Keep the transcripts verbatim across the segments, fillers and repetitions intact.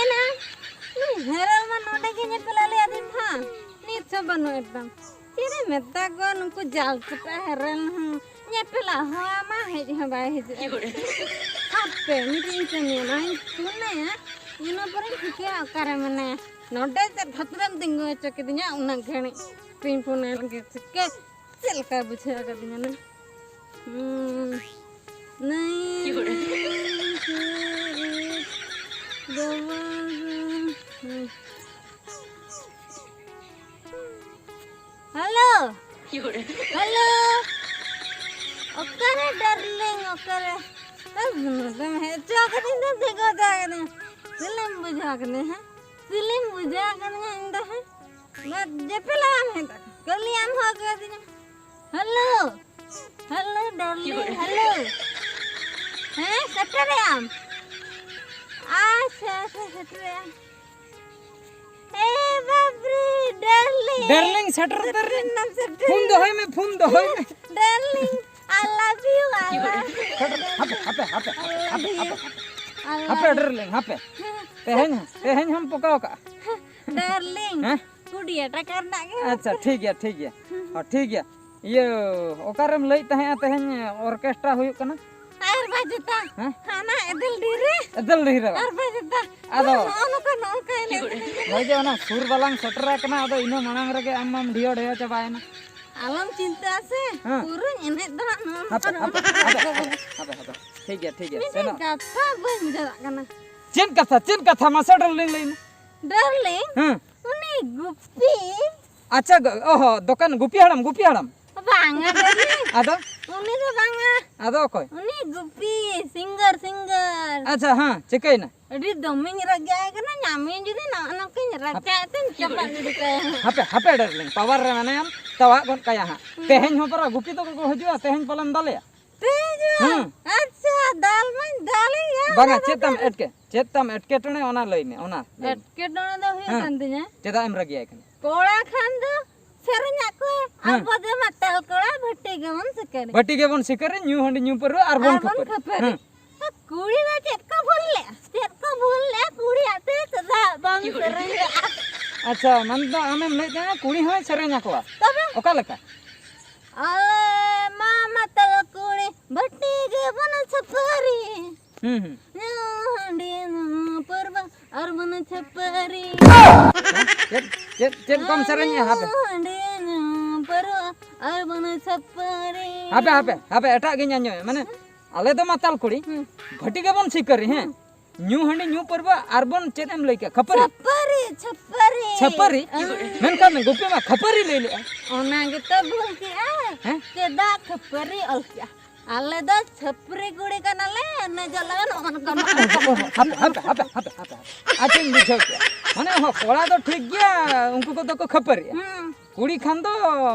ᱮᱱᱟ, ᱱᱩᱭ ᱦᱮᱨᱮᱞ ᱢᱟ ᱱᱚᱰᱮ ᱜᱮ ᱧᱮᱯᱮᱞ ᱟᱞᱮ ᱟᱹᱫᱤᱢ ᱦᱟᱸᱜ᱾ ᱱᱤᱛ ᱦᱚᱸ ᱵᱟᱹᱱᱩᱜ ᱮᱠᱫᱚᱢ᱾ ᱪᱮᱫ ᱮ ᱢᱮᱛᱟ ᱠᱚᱣᱟ ᱱᱩᱠᱩ ᱡᱟᱞ ᱠᱚᱴᱟ ᱦᱮᱨᱮᱞ ᱦᱚᱸ᱾ ᱧᱮᱯᱮᱞᱟ ᱦᱚᱸ ᱟᱢᱟ ᱦᱮᱡ ᱦᱚᱸ ᱵᱟᱭ ᱦᱤᱡᱩᱜᱼᱟ᱾ ᱦᱟᱯᱮ, ᱢᱤᱫᱴᱤᱡ ᱤᱧ ᱠᱟᱹᱢᱤᱭᱟ, ᱱᱚᱣᱟᱧ ᱯᱷᱳᱱ ᱟᱭᱟ᱾ ᱤᱱᱟᱹ ᱯᱚᱨᱮᱧ ᱴᱷᱤᱠᱟᱹᱭᱟ ᱚᱠᱟᱨᱮ ᱢᱮᱱᱟᱭᱟ᱾ ᱱᱚᱰᱮ ᱪᱮᱫ ᱠᱷᱟᱹᱛᱤᱨᱮᱢ ᱛᱤᱸᱜᱩ ᱦᱚᱪᱚ ᱠᱤᱫᱤᱧᱟ ᱩᱱᱟᱹᱜ ᱜᱷᱟᱹᱲᱤᱡ? ᱦᱟᱯᱮᱧ ᱯᱷᱳᱱ ᱟᱭ ᱞᱮᱜᱮ, ᱪᱤᱠᱟᱹ ᱪᱮᱫ ᱞᱮᱠᱟᱭ ᱵᱩᱡᱷᱟᱹᱣ ᱟᱠᱟᱫᱤᱧᱟ ᱱᱟ? ᱦᱩᱸ, ᱱᱟᱹᱭ ᱪᱮᱫ ᱫᱚ ᱵᱟᱝ᱾ ᱦᱩᱸ᱾ ᱦᱮᱞᱳ᱾ ᱦᱮᱞᱳ᱾ ᱚᱠᱟᱨᱮ ᱰᱟᱨᱞᱤᱝ, ᱚᱠᱟᱨᱮ? ᱟᱨ ᱱᱚᱛᱮᱢ ᱦᱮᱡ ᱦᱚᱪᱚ ᱠᱟᱹᱫᱤᱧ ᱫᱚ ᱛᱤᱸᱜᱩ ᱦᱚᱪᱚ ᱠᱟᱹᱫᱤᱧ᱾ ᱪᱤᱞᱤᱢ ᱵᱩᱡᱷᱟᱹᱣ ᱠᱟᱹᱫᱤᱧᱟ, ᱦᱮᱸ? ᱪᱤᱞᱤᱢ ᱵᱩᱡᱷᱟᱹᱣ ᱠᱟᱹᱫᱤᱧᱟ ᱤᱧ ᱫᱚ, ᱦᱮᱸ? ᱵᱟᱫ ᱡᱮᱯᱮᱞᱟ ᱵᱟᱢ ᱦᱮᱡ ᱟᱠᱟᱱᱟ᱾ ᱠᱟᱹᱞᱤᱭᱟᱢ ᱦᱚᱸ ᱠᱟᱹᱫᱤᱧᱟ᱾ ᱦᱮᱞᱳ᱾ Hello darling, hello. ᱦᱮᱸ, ᱥᱮᱴᱮᱨᱮᱜ ᱟᱢ? ᱟᱪᱪᱷᱟ, ᱟᱪᱪᱷᱟ, ᱥᱮᱴᱮᱨᱮᱜ ᱟᱢ᱾ ᱮ ᱵᱟᱵᱨᱮ, ᱰᱟᱨᱞᱤᱝ᱾ ᱰᱟᱨᱞᱤᱝ, ᱥᱮᱴᱮᱨ ᱩᱛᱟᱹᱨ ᱢᱮ᱾ ᱥᱮᱴᱮᱨᱮᱱᱟᱢ, ᱥᱮᱴᱮᱨᱮᱱᱟᱢ᱾ ᱯᱷᱳᱱ ᱫᱚᱦᱚᱭ ᱢᱮ, ᱯᱷᱳᱱ ᱫᱚᱦᱚᱭ ᱢᱮ᱾ Darling, I love you, I love you᱾ ᱦᱟᱯᱮ, ᱦᱟᱯᱮ, ᱦᱟᱯᱮ, ᱦᱟᱯᱮ, ᱦᱟᱯᱮ, ᱦᱟᱯᱮ᱾ I love you᱾ ᱦᱟᱯᱮ, ᱰᱟᱨᱞᱤᱝ, ᱦᱟᱯᱮ᱾ ᱦᱮᱸ᱾ ᱛᱮᱦᱮᱧ, ᱛᱮᱦᱮᱧ ᱦᱚᱸᱢ ᱯᱚᱠᱟᱣ ᱠᱟᱜᱼᱟ᱾ ᱰᱟᱨᱞᱤᱝ, ᱦᱮᱸ? ᱠᱩᱲᱤ ᱦᱟᱡᱟᱨ ᱴᱟᱠᱟ ᱨᱮᱱᱟᱜ ᱜᱮ᱾ ᱟᱪᱪᱷᱟ, ᱴᱷᱤᱠ ᱜᱮᱭᱟ, ᱴᱷᱤᱠ ᱜᱮᱭᱟ᱾ ᱦᱚᱸ, ᱴᱷᱤᱠ ᱜᱮᱭᱟ᱾ ᱤᱭᱟᱹ, ᱚᱠᱟᱨᱮᱢ ᱞᱟᱹᱭᱮᱫ ᱛᱟᱦᱮᱸᱜᱼᱟ ᱛᱮᱦᱮᱧ ᱚᱨᱠᱮᱥᱴᱨᱟ ᱦᱩᱭᱩᱜ ᱠᱟᱱᱟ? ᱟᱨ ᱵᱟᱡᱮᱛᱟ᱾ ᱦᱮᱸ? ᱦᱟᱱᱟ ᱮᱫᱮᱞ ᱰᱤᱦᱤ ᱨᱮ᱾ ᱮᱫᱮᱞ ᱰᱤᱦᱤ ᱨᱮ ᱵᱟᱝ? ᱟᱨ ᱵᱟᱡᱮᱛᱟ᱾ ᱟᱫᱚ ᱱᱚᱜᱼᱚ ᱱᱚᱝᱠᱟ, ᱱᱚᱜᱼᱚ ᱱᱚᱝᱠᱟ ᱮᱱᱮᱡ ᱥᱮᱨᱮᱧ᱾ ᱦᱳᱭ ᱡᱮ ᱚᱱᱟ ᱥᱩᱨ ᱵᱟᱞᱟᱝ ᱥᱮᱴᱮᱨ ᱟᱠᱟᱱᱟ, ᱟᱫᱚ ᱤᱱᱟᱹ ᱢᱟᱲᱟᱝ ᱨᱮᱜᱮ ᱟᱢ ᱢᱟᱢ ᱰᱷᱤᱭᱚ ᱰᱷᱤᱭᱚ ᱪᱟᱵᱟᱭᱮᱱᱟ᱾ ᱟᱞᱚᱢ ᱪᱤᱱᱛᱟᱹᱜᱼᱟ ᱥᱮ, ᱦᱮᱸ᱾ ᱯᱩᱨᱟᱹᱧ ᱮᱱᱮᱡ ᱫᱚ ᱦᱟᱸᱜ ᱱᱚᱜᱼᱚ ᱦᱟᱯᱮ, ᱱᱚᱝᱠᱟ, ᱦᱟᱯᱮ, ᱱᱚᱜᱼᱚ ᱦᱟᱯᱮ, ᱱᱚᱝᱠᱟ᱾ ᱦᱟᱯᱮ, ᱦᱟᱯᱮ, ᱦᱟᱯᱮ᱾ ᱴᱷᱤᱠ ᱜᱮᱭᱟ, ᱴᱷᱤᱠ ᱜᱮᱭᱟ᱾ ᱢᱤᱫᱴᱮᱱ ᱥᱮᱱᱚᱜ᱾ ᱠᱟᱛᱷᱟ ᱵᱟᱹᱧ ᱵᱩᱡᱷᱟᱹᱣ ᱫᱟᱲᱮᱭᱟᱜ ᱠᱟᱱᱟ᱾ ᱪᱮᱫ ᱠᱟᱛᱷᱟ, ᱪᱮᱫ ᱠᱟᱛᱷᱟ? ᱢᱟᱥᱮ ᱰᱟᱨᱞᱤᱝ ᱞᱟᱹᱭ ᱢᱮ᱾ ᱰᱟᱨᱞᱤᱝ? ᱦᱮᱸ᱾ ᱩᱱᱤ ᱜᱩᱯᱤ᱾ ᱟᱪᱪᱷᱟ, ᱜ-, ᱚᱦᱚ, ᱫᱚᱠᱟᱱ ᱜᱩᱯᱤ ᱦᱟᱲᱟᱢ, ᱜᱩᱯᱤ ᱦᱟᱲᱟᱢ᱾ ᱵᱟᱝᱟ, ᱰᱟᱨᱞᱤᱝ᱾ ᱟᱫᱚ? ᱩᱱᱤ ᱫᱚ ᱵᱟᱝᱟ᱾ ᱟᱫᱚ ᱚᱠᱚᱭ? ᱩᱱᱤ ᱜᱩᱯᱤ, ᱥᱤᱝᱜᱟᱨ, ᱥᱤᱝᱜᱟᱨ᱾ ᱟᱪᱪᱷᱟ, ᱦᱮᱸ, ᱪᱤᱠᱟᱹᱭᱮᱱᱟ? ᱟᱹᱰᱤ ᱫᱚᱢᱮᱧ ᱨᱟᱜᱟᱭ ᱠᱟᱱᱟ, ᱧᱟᱢᱤᱧ ᱡᱩᱫᱤ ᱱᱚᱜᱼᱚ ᱱᱚᱝᱠᱟᱧ ᱨᱟᱪᱟᱜ ᱛᱮᱧ ᱪᱟᱯᱟᱫ ᱜᱤᱰᱤ ᱠᱟᱭᱟ ᱦᱟᱸᱜ᱾ ᱦᱟᱯᱮ, ᱦᱟᱯᱮ, ᱰᱟᱨᱞᱤᱝ, ᱯᱟᱣᱟᱨ ᱨᱮ ᱢᱮᱱᱟᱭᱟᱢ, ᱛᱟᱣᱟᱜ ᱜᱚᱫ ᱠᱟᱭᱟ ᱦᱟᱸᱜ᱾ ᱦᱩᱸ᱾ ᱛᱮᱦᱮᱧ ᱦᱚᱸ ᱯᱟᱨᱟ ᱜᱩᱯᱤ ᱛᱟᱠᱚ ᱠᱚ ᱦᱤᱡᱩᱜᱼᱟ, ᱛᱮᱦᱮᱧ ᱯᱟᱞᱮᱢ ᱫᱟᱞᱮᱭᱟ? ᱛᱮᱦᱮᱧ ᱦᱚᱸ? ᱦᱩᱸ᱾ ᱟᱪᱪᱷᱟ, ᱫᱟᱞ ᱢᱟᱧ ᱫᱟᱞᱮᱭᱟ, ᱵᱟᱝᱟ, ᱫᱟᱫᱟ ᱪᱮᱫ ᱛᱟᱢ ᱛᱟᱞᱮ᱾ ᱮᱴᱠᱮ-, ᱪᱮᱫ ᱛᱟᱢ ᱮᱴᱠᱮᱴᱚᱬᱮ ᱚᱱᱟ ᱞᱟᱹᱭ ᱢᱮ, ᱚᱱᱟ ᱞᱟᱹᱭ ᱢᱮ᱾ ᱮᱴᱠᱮᱴᱚᱬᱮ ᱫᱚ ᱦᱩᱭᱩᱜ ᱦᱮᱸ᱾ ᱠᱟᱱ ᱛᱤᱧᱟ᱾ ᱪᱮᱫᱟᱜ ᱮᱢ ᱨᱟᱹᱜᱤᱭᱟᱭ ᱠᱟᱱᱟ? ᱠᱚᱲᱟ ᱠᱷᱟᱱ ᱫᱚ ᱥᱮᱨᱮᱧᱟᱜ ᱠᱚ, ᱦᱮᱸ᱾ ᱟᱵᱚ ᱫᱚ ᱢᱟᱛᱟᱞ ᱠᱚᱲᱟ, ᱵᱷᱟᱹᱴᱤ ᱜᱮᱵᱚᱱ ᱥᱤᱠᱟᱹᱨᱤ᱾ ᱵᱷᱟᱹᱴᱤ ᱜᱮᱵᱚᱱ ᱥᱤᱠᱟᱹᱨᱤ, ᱧᱩ ᱦᱟᱺᱰᱤ ᱧᱩ ᱯᱟᱹᱨᱣᱟᱹ ᱟᱨ ᱵᱚᱱ ᱟᱨ ᱵᱚᱱ ᱠᱷᱟᱹᱯᱟᱹᱨᱤ᱾ ᱠᱷᱟᱹᱯᱟᱹᱨᱤ᱾ ᱦᱮᱸ᱾ ᱠᱩᱲᱤ ᱫᱚ ᱪᱮᱫ ᱠᱚ ᱵᱷᱩᱞ ᱞᱮᱫᱼᱟ? ᱪᱮᱫ ᱠᱚ ᱵᱷᱩᱞ ᱞᱮᱫᱼᱟ? ᱠᱩᱲᱤᱭᱟᱜ ᱛᱮ ᱪᱮᱫᱟᱜ ᱵᱟᱢ ᱥᱮᱨᱮᱧ ᱞᱮᱫᱼᱟ? ᱟᱪᱪᱷᱟ, ᱢᱟᱱᱮ ᱫᱚ ᱟᱢᱮᱢ ᱞᱟᱹᱭᱮᱫ ᱛᱟᱦᱮᱸᱱᱟ ᱠᱩᱲᱤ ᱦᱚᱸᱭ ᱥᱮᱨᱮᱧ ᱟᱠᱚᱣᱟ? ᱛᱚᱵᱮ? ᱚᱠᱟ ᱞᱮᱠᱟ? ᱟᱞᱮ ᱢᱟ ᱢᱟᱛᱟᱞ ᱠᱩᱲᱤ, ᱵᱷᱟᱹᱴᱤ ᱜᱮᱵᱚᱱ ᱥᱟᱹᱯᱟᱹᱨᱤ᱾ ᱦᱩᱸ, ᱦᱩᱸ᱾ ᱧᱩ ᱦᱟᱺᱰᱤ ᱧᱩ ᱯᱟᱹᱨᱣᱟᱹ ᱟᱨ ᱵᱚᱱ ᱪᱷᱟᱹᱯᱟᱹᱨᱤ᱾ ᱪᱮᱫ, ᱪᱮᱫ, ᱪᱮᱫ ᱠᱚᱢ ᱥᱮᱨᱮᱧᱮᱜᱼᱟ? ᱦᱟᱯᱮ᱾ ᱧᱩ ᱦᱟᱺᱰᱤ ᱧᱩ ᱯᱟᱹᱨᱣᱟᱹ ᱟᱨ ᱵᱚᱱ ᱪᱷᱟᱹᱯᱟᱹᱨᱤ᱾ ᱦᱟᱯᱮ, ᱦᱟᱯᱮ, ᱦᱟᱯᱮ, ᱮᱴᱟᱜ ᱜᱤᱧ ᱟᱸᱡᱚᱢᱮᱫ, ᱢᱟᱱᱮ, ᱟᱞᱮ ᱫᱚ ᱢᱟᱛᱟᱞ ᱠᱩᱲᱤ, ᱦᱩᱸ᱾ ᱵᱷᱟᱹᱴᱤ ᱜᱮᱵᱚᱱ ᱥᱤᱠᱟᱹᱨᱤ, ᱦᱮᱸ? ᱦᱩᱸ᱾ ᱧᱩ ᱦᱟᱺᱰᱤ ᱧᱩ ᱯᱟᱹᱨᱣᱟᱹ ᱟᱨ ᱵᱚᱱ ᱪᱮᱫ ᱮᱢ ᱞᱟᱹᱭ ᱠᱮᱜᱼᱟ? ᱠᱷᱟᱹᱯᱟᱹᱨᱤ? ᱪᱷᱟᱹᱯᱟᱹᱨᱤ, ᱪᱷᱟᱹᱯᱟᱹᱨᱤ᱾ ᱪᱷᱟᱹᱯᱟᱹᱨᱤ? ᱦᱮᱸ᱾ ᱢᱮᱱᱠᱷᱟᱱ ᱜᱩᱯᱤ ᱢᱟ ᱠᱷᱟᱹᱯᱟᱹᱨᱤ ᱞᱟᱹᱭ ᱞᱮᱜᱼᱟ᱾ ᱚᱱᱟ ᱜᱮᱛᱚ ᱵᱷᱩᱞ ᱠᱮᱜᱼᱟ᱾ ᱦᱮᱸ? ᱪᱮᱫᱟᱜ ᱠᱷᱟᱹᱯᱟᱹᱨᱤ ᱚᱞ ᱠᱮᱜᱼᱟ? ᱟᱞᱮ ᱫᱚ ᱪᱷᱟᱹᱯᱨᱤ ᱠᱩᱲᱤ ᱠᱟᱱᱟᱞᱮ, ᱚᱱᱮ ᱡᱮ ᱞᱟᱜᱟᱱ ᱚᱱᱠᱟ ᱱᱚᱝᱠᱟ᱾ ᱦᱟᱯᱮ, ᱦᱟᱯᱮ, ᱦᱟᱯᱮ, ᱦᱟᱯᱮ, ᱦᱟᱯᱮ᱾ ᱟᱪᱪᱷᱟᱧ ᱵᱩᱡᱷᱟᱹᱣ ᱠᱮᱜᱼᱟ᱾ ᱢᱟᱱᱮ, ᱦᱚᱸ, ᱠᱚᱲᱟ ᱫᱚ ᱴᱷᱤᱠ ᱜᱮᱭᱟ, ᱩᱱᱠᱩ ᱠᱚᱫᱚ ᱠᱚ ᱠᱷᱟᱹᱯᱟᱹᱨᱤᱜᱼᱟ᱾ ᱦᱩᱸ᱾ ᱠᱩᱲᱤ ᱠᱷᱟᱱ ᱫᱚ,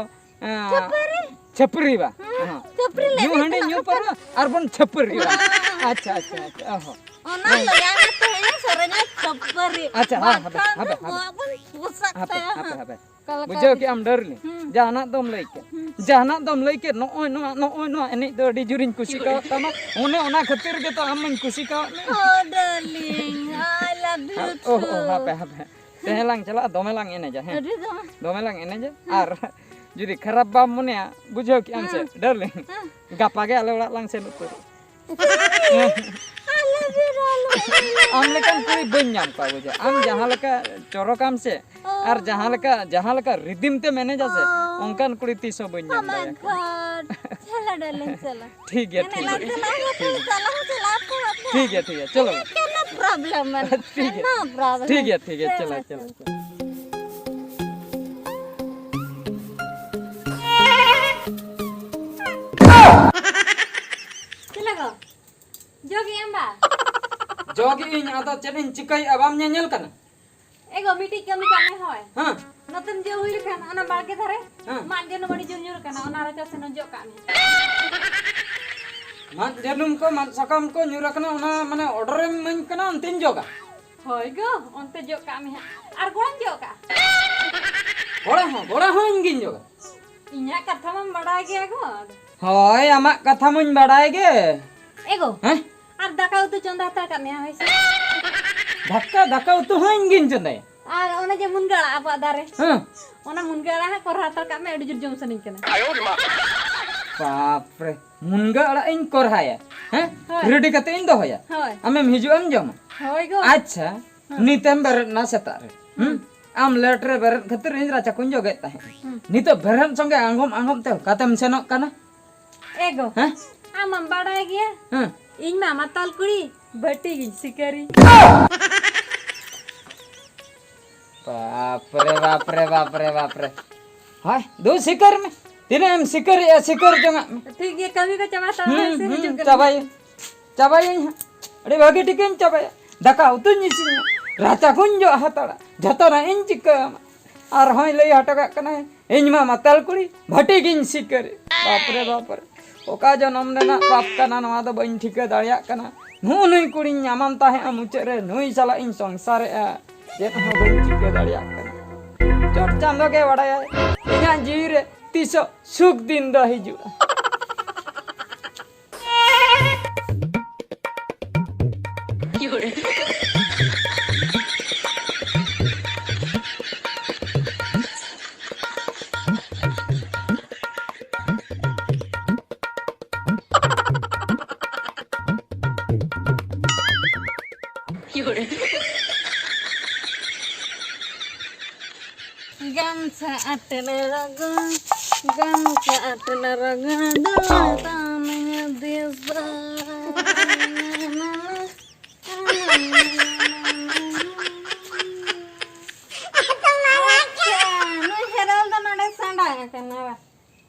ᱮᱸ, ᱪᱷᱟᱹᱯᱟᱹᱨᱤ᱾ ᱪᱷᱟᱹᱯᱨᱤ ᱵᱟ? ᱦᱩᱸ, ᱦᱚᱸ᱾ ᱪᱷᱟᱹᱯᱨᱤ ᱞᱮ ᱧᱩ ᱦᱟᱺᱰᱤ ᱧᱩ ᱯᱟᱹᱨᱣᱟᱹ ᱟᱨ ᱵᱚᱱ ᱪᱷᱟᱹᱯᱟᱹᱨᱤᱜᱼᱟ᱾ ᱦᱮᱸ᱾ ᱟᱪᱪᱷᱟ, ᱟᱪᱪᱷᱟ, ᱟᱪᱪᱷᱟ, ᱚ ᱦᱚᱸ᱾ ᱚᱱᱟ ᱦᱮᱸ᱾ ᱞᱟᱹᱭᱟ ᱢᱮ ᱛᱮᱦᱮᱧ ᱥᱮᱨᱮᱧᱟ ᱪᱷᱟᱹᱯᱟᱹᱨᱤ᱾ ᱟᱪᱪᱷᱟ, ᱦᱮᱸ, ᱦᱟᱯᱮ, ᱵᱟᱠᱷᱟᱱ ᱦᱟᱯᱮ, ᱫᱚ ᱦᱟᱯᱮ᱾ ᱵᱚᱦᱚᱜ ᱵᱚᱱ ᱯᱚᱥᱟᱜ ᱦᱟᱯᱮ, ᱛᱟᱭᱟ ᱦᱟᱯᱮ, ᱦᱟᱸᱜ᱾ ᱦᱟᱯᱮ᱾ ᱚᱠᱟ ᱞᱮᱠᱟ ᱵᱩᱡᱷᱟᱹᱣ ᱠᱮᱜᱼᱟᱢ, ᱰᱟᱨᱞᱤᱝ? ᱦᱩᱸ᱾ ᱡᱟᱦᱟᱱᱟᱜ ᱫᱚᱢ ᱞᱟᱹᱭ ᱠᱮᱫ, ᱦᱩᱸ᱾ ᱡᱟᱦᱟᱱᱟᱜ ᱫᱚᱢ ᱞᱟᱹᱭ ᱠᱮᱫ, ᱱᱚᱜᱼᱚᱭ ᱱᱚᱣᱟ, ᱱᱚᱜᱼᱚᱭ ᱱᱚᱣᱟ ᱮᱱᱮᱡ ᱫᱚ ᱟᱹᱰᱤ ᱡᱳᱨᱤᱧ ᱠᱩᱥᱤ ᱠᱟᱣᱟᱫ ᱛᱟᱢᱟ, ᱚᱱᱮ ᱚᱱᱟ ᱠᱷᱟᱹᱛᱤᱨ ᱜᱮᱛᱚ ᱟᱢ ᱢᱟᱧ ᱠᱩᱥᱤ ᱠᱟᱣᱟᱫ ᱢᱮ᱾ Oh, darling, I love you ᱦᱟᱯ-, ᱳᱦ, ᱳᱦ, too. ᱦᱟᱯᱮ, ᱦᱟᱯᱮ᱾ ᱛᱮᱦᱮᱧ ᱞᱟᱝ ᱪᱟᱞᱟᱜᱼᱟ, ᱫᱚᱢᱮ ᱞᱟᱝ ᱮᱱᱮᱡᱟ, ᱦᱮᱸ? ᱟᱹᱰᱤ ᱫᱚᱢᱮ᱾ ᱫᱚᱢᱮ ᱞᱟᱝ ᱮᱱᱮᱡᱟ, ᱦᱩᱸ᱾ ᱟᱨ ᱡᱩᱫᱤ ᱠᱷᱟᱨᱟᱯ ᱵᱟᱢ ᱢᱚᱱᱮᱭᱟ, ᱵᱩᱡᱷᱟᱹᱣ ᱠᱮᱜᱼᱟᱢ ᱥᱮ, ᱦᱩᱸ᱾ ᱰᱟᱨᱞᱤᱝ? ᱦᱩᱸ᱾ ᱜᱟᱯᱟ ᱜᱮ ᱟᱞᱮ ᱚᱲᱟᱜ ᱞᱟᱝ ᱥᱮᱱ ᱩᱛᱟᱹᱨᱚᱜᱼᱟ᱾ ᱟᱞᱮ ᱵᱮᱨ ᱟᱞᱮ ᱟᱢ ᱞᱮᱠᱟᱱ ᱠᱩᱲᱤ ᱵᱟᱹᱧ ᱧᱟᱢ ᱠᱚᱣᱟ, ᱵᱩᱡᱷᱟᱹᱣ᱾ ᱟᱢ ᱡᱟᱦᱟᱸ ᱞᱮᱠᱟ ᱪᱚᱨᱚᱠᱟᱢ ᱥᱮ, ᱚ᱾ ᱟᱨ ᱡᱟᱦᱟᱸ ᱞᱮᱠᱟ, ᱡᱟᱦᱟᱸ ᱞᱮᱠᱟ rhythm ᱛᱮᱢ ᱮᱱᱮᱡᱟ ᱥᱮ, ᱚ᱾ ᱚᱱᱠᱟᱱ ᱠᱩᱲᱤ ᱛᱤᱥ ᱦᱚᱸ ᱵᱟᱹᱧ ᱧᱟᱢ Oh my ᱫᱟᱲᱮᱭᱟᱠᱚᱣᱟ᱾ God. ᱪᱟᱞᱟᱜ ᱰᱟᱨᱞᱤᱝ, ᱪᱟᱞᱟᱜ᱾ ᱴᱷᱤᱠ ᱜᱮᱭᱟ, ᱴᱷᱤᱠ ᱜᱮᱭᱟ᱾ ᱪᱟᱞᱟᱜ, ᱪᱟᱞᱟᱜ, ᱪᱟᱞᱟᱜ, ᱪᱟᱞᱟᱜ᱾ ᱴᱷᱤᱠ ᱜᱮᱭᱟ, ᱴᱷᱤᱠ ᱜᱮᱭᱟ, ᱪᱚᱞᱚ᱾ ᱠᱳᱱᱳ problem ᱵᱟᱹᱱᱩᱜᱼᱟ᱾ ᱴᱷᱤᱠ ᱜᱮᱭᱟ᱾ No problem. ᱴᱷᱤᱠ ᱜᱮᱭᱟ, ᱴᱷᱤᱠ ᱜᱮᱭᱟ, ᱪᱚᱞᱚ, ᱪᱚᱞᱚ, ᱪᱚᱞᱚ᱾ ᱪᱮᱫ ᱞᱟᱜᱟᱣ? ᱡᱚᱜᱮᱜ ᱟᱢ ᱵᱟ? ᱡᱚᱜᱮᱜ ᱟᱹᱧ, ᱟᱫᱚ ᱪᱮᱫ ᱤᱧ ᱪᱤᱠᱟᱹᱭᱮᱫᱼᱟ, ᱵᱟᱢ ᱧᱮᱧᱮᱞ ᱠᱟᱱᱟ? ᱮ ᱜᱚ, ᱢᱤᱫᱴᱤᱡ ᱠᱟᱹᱢᱤ ᱠᱟᱜ ᱢᱮ, ᱦᱳᱭ᱾ ᱦᱮᱸ᱾ ᱱᱚᱛᱮᱢ ᱡᱚᱜ ᱦᱩᱭ ᱞᱮᱠᱷᱟᱱ, ᱚᱱᱟ ᱵᱟᱲᱜᱮ ᱫᱷᱟᱨᱮ ᱦᱮᱸ᱾ ᱢᱟᱫ ᱡᱟᱹᱱᱩᱢ ᱟᱹᱰᱤ ᱡᱳᱨ ᱧᱩᱨ ᱟᱠᱟᱱᱟ, ᱚᱱᱟ ᱨᱟᱪᱟ ᱥᱮᱱ ᱡᱚᱜ ᱠᱟᱜ ᱢᱮ᱾ ᱢᱟᱫ ᱡᱟᱹᱱᱩᱢ ᱠᱚ, ᱢᱟᱫ ᱥᱟᱠᱟᱢ ᱠᱚ ᱧᱩᱨ ᱟᱠᱟᱱᱟ, ᱚᱱᱟ ᱢᱟᱱᱮ order ᱮᱢ ᱤᱢᱟᱹᱧ ᱠᱟᱱᱟ, ᱚᱱᱛᱮᱧ ᱡᱚᱜᱟ᱾ ᱦᱳᱭ ᱜᱚ, ᱚᱱᱛᱮ ᱡᱚᱜ ᱠᱟᱜ ᱢᱮ ᱦᱟᱸᱜ᱾ ᱟᱨ ᱜᱚᱲᱚᱧ ᱡᱚᱜ ᱠᱟᱜᱼᱟ᱾ ᱜᱚᱲᱟ ᱦᱚᱸ, ᱜᱚᱲᱟ ᱦᱚᱸ ᱤᱧ ᱜᱤᱧ ᱡᱚᱜᱟ᱾ ᱤᱧᱟᱹᱜ ᱠᱟᱛᱷᱟ ᱢᱟᱢ ᱵᱟᱰᱟᱭ ᱜᱮᱭᱟ ᱜᱚ᱾ ᱦᱳᱭ, ᱟᱢᱟᱜ ᱠᱟᱛᱷᱟ ᱢᱟᱧ ᱵᱟᱰᱟᱭ ᱜᱮ᱾ ᱮ ᱜᱚ, ᱦᱮᱸ? ᱟᱨ ᱫᱟᱠᱟ ᱩᱛᱩ ᱪᱚᱸᱫᱟ ᱦᱟᱛᱟᱲ ᱠᱟᱜ ᱢᱮᱭᱟ, ᱦᱳᱭ ᱥᱮ? ᱫᱟᱠᱟ, ᱫᱟᱠᱟ ᱩᱛᱩ ᱦᱚᱸ ᱤᱧ ᱜᱤᱧ ᱪᱚᱸᱫᱟᱭᱟ᱾ ᱟᱨ ᱚᱱᱮ ᱡᱮ ᱢᱩᱱᱜᱟᱹ ᱟᱲᱟᱜ ᱟᱵᱚᱣᱟᱜ ᱫᱟᱨᱮ, ᱦᱮᱸ᱾ ᱚᱱᱟ ᱢᱩᱱᱜᱟᱹ ᱟᱲᱟᱜ ᱦᱟᱸᱜ ᱠᱚᱨᱦᱟ ᱦᱟᱛᱟᱲ ᱠᱟᱜ ᱢᱮ, ᱟᱹᱰᱤ ᱡᱳᱨ ᱡᱚᱢ ᱥᱟᱱᱟᱧ ᱠᱟᱱᱟ᱾ ᱵᱟᱯ ᱨᱮ, ᱢᱩᱱᱜᱟᱹ ᱟᱲᱟᱜ ᱤᱧ ᱠᱚᱨᱦᱟᱭᱟ, ᱦᱮᱸ? ᱦᱳᱭ᱾ ᱨᱮᱰᱤ ᱠᱟᱛᱮ ᱤᱧ ᱫᱚᱦᱚᱭᱟ᱾ ᱦᱳᱭ᱾ ᱟᱢᱮᱢ ᱦᱤᱡᱩᱜ ᱟᱢ ᱡᱚᱢᱟ᱾ ᱦᱳᱭ ᱜᱚ᱾ ᱟᱪᱪᱷᱟ, ᱦᱮᱸ᱾ ᱱᱤᱛᱮᱢ ᱵᱮᱨᱮᱫ ᱮᱱᱟ ᱥᱮᱛᱟᱜ ᱨᱮ, ᱦᱩᱸ? ᱦᱮᱸ᱾ ᱟᱢ ᱞᱮᱴ ᱨᱮ ᱵᱮᱨᱮᱫ ᱠᱷᱟᱹᱛᱤᱨ ᱤᱧ ᱨᱟᱪᱟ ᱠᱚᱧ ᱡᱚᱜᱮᱫ ᱛᱟᱦᱮᱸᱫ᱾ ᱦᱮᱸ᱾ ᱱᱤᱛᱚᱜ ᱵᱮᱨᱮᱫ ᱥᱚᱸᱜᱮ ᱟᱸᱜᱚᱢ ᱟᱸᱜᱚᱢ ᱛᱮ ᱚᱠᱟᱛᱮᱢ ᱥᱮᱱᱚᱜ ᱠᱟᱱᱟ? ᱮ ᱜᱚ, ᱦᱮᱸ? ᱟᱢ ᱢᱟᱢ ᱵᱟᱲᱟᱭ ᱜᱮᱭᱟ᱾ ᱦᱮᱸ᱾ ᱤᱧ ᱢᱟ ᱢᱟᱛᱟᱞ ᱠᱩᱲᱤ, ᱵᱷᱟᱹᱴᱤ ᱜᱤᱧ ᱥᱤᱠᱟᱹᱨᱤ᱾ ᱵᱟᱯ ᱨᱮ, ᱵᱟᱯ ᱨᱮ, ᱵᱟᱯ ᱨᱮ, ᱵᱟᱯ ᱨᱮ᱾ ᱦᱳᱭ, ᱫᱩ ᱥᱤᱠᱟᱹᱨ ᱢᱮ᱾ ᱛᱤᱱᱟᱹᱜ ᱮᱢ ᱥᱤᱠᱟᱹᱨᱮᱜᱼᱟ, ᱥᱤᱠᱟᱹᱨ ᱡᱚᱝᱟᱜ ᱢᱮ᱾ ᱴᱷᱤᱠ ᱜᱮᱭᱟ, ᱠᱟᱹᱢᱤ ᱠᱚ ᱪᱟᱵᱟ ᱦᱟᱛᱟᱲ ᱢᱮ, ᱦᱩᱸ, ᱤᱥᱤᱱ ᱦᱩᱸ, ᱦᱤᱡᱩᱜ ᱠᱟᱱᱟ᱾ ᱪᱟᱵᱟᱭᱟᱹᱧ᱾ ᱪᱟᱵᱟᱭᱟᱹᱧ ᱦᱟᱸᱜ᱾ ᱟᱹᱰᱤ ᱵᱷᱟᱹᱜᱤ ᱴᱷᱤᱠᱟᱹᱧ ᱪᱟᱵᱟᱭᱟ᱾ ᱫᱟᱠᱟ ᱩᱛᱩᱧ ᱤᱥᱤᱱᱟ, ᱨᱟᱪᱟ ᱠᱚᱧ ᱡᱚᱜ ᱦᱟᱛᱟᱲᱟ, ᱡᱷᱚᱛᱚᱱᱟᱜ ᱤᱧ ᱪᱤᱠᱟᱹᱭᱟᱢᱟ᱾ ᱟᱨᱦᱚᱸᱭ ᱞᱟᱹᱭ ᱦᱚᱴᱚ ᱠᱟᱜ ᱠᱟᱱᱟᱭ, ᱤᱧ ᱢᱟ ᱢᱟᱛᱟᱞ ᱠᱩᱲᱤ, ᱵᱷᱟᱹᱴᱤ ᱜᱤᱧ ᱥᱤᱠᱟᱹᱨᱤ᱾ ᱵᱟᱯ ᱨᱮ ᱵᱟᱯ ᱨᱮ, ᱚᱠᱟ ᱡᱚᱱᱚᱢ ᱨᱮᱱᱟᱜ ᱯᱟᱯ ᱠᱟᱱᱟ ᱱᱚᱣᱟ ᱫᱚ ᱵᱟᱹᱧ ᱴᱷᱤᱠᱟᱹ ᱫᱟᱲᱮᱭᱟᱜ ᱠᱟᱱᱟ᱾ ᱱᱩᱜᱼᱩ ᱱᱩᱭ ᱠᱩᱲᱤᱧ ᱧᱟᱢᱟᱢ ᱛᱟᱦᱮᱸᱜᱼᱟ ᱢᱩᱪᱟᱹᱫ ᱨᱮ, ᱱᱩᱭ ᱥᱟᱞᱟᱜ ᱤᱧ ᱥᱚᱝᱥᱟᱨᱮᱜᱼᱟ, ᱪᱮᱫ ᱦᱚᱸ ᱵᱟᱹᱧ ᱴᱷᱤᱠᱟᱹ ᱫᱟᱲᱮᱭᱟᱜ ᱠᱟᱱᱟ᱾ ᱪᱚᱴ ᱪᱟᱸᱫᱚ ᱜᱮ ᱵᱟᱲᱟᱭᱟᱭ ᱤᱧᱟᱹᱜ ᱡᱤᱣᱤ ᱨᱮ ᱛᱤᱥᱚᱜ ᱥᱩᱠ ᱫᱤᱱ ᱫᱚ ᱦᱤᱡᱩᱜᱼᱟ᱾ ᱜᱟᱢᱪᱷᱟ ᱟᱴᱮᱫ ᱨᱚᱜᱚ, ᱜᱟᱢᱪᱷᱟ ᱟᱴᱮᱫ ᱨᱚᱜᱚ ᱫᱚ ᱛᱟᱢ ᱫᱤᱥᱟᱹ᱾ ᱟᱪᱪᱷᱟ, ᱱᱩᱭ ᱦᱮᱨᱮᱞ ᱫᱚ ᱱᱚᱰᱮ ᱥᱟᱸᱰᱟᱝ ᱟᱠᱟᱱᱟ ᱵᱟ?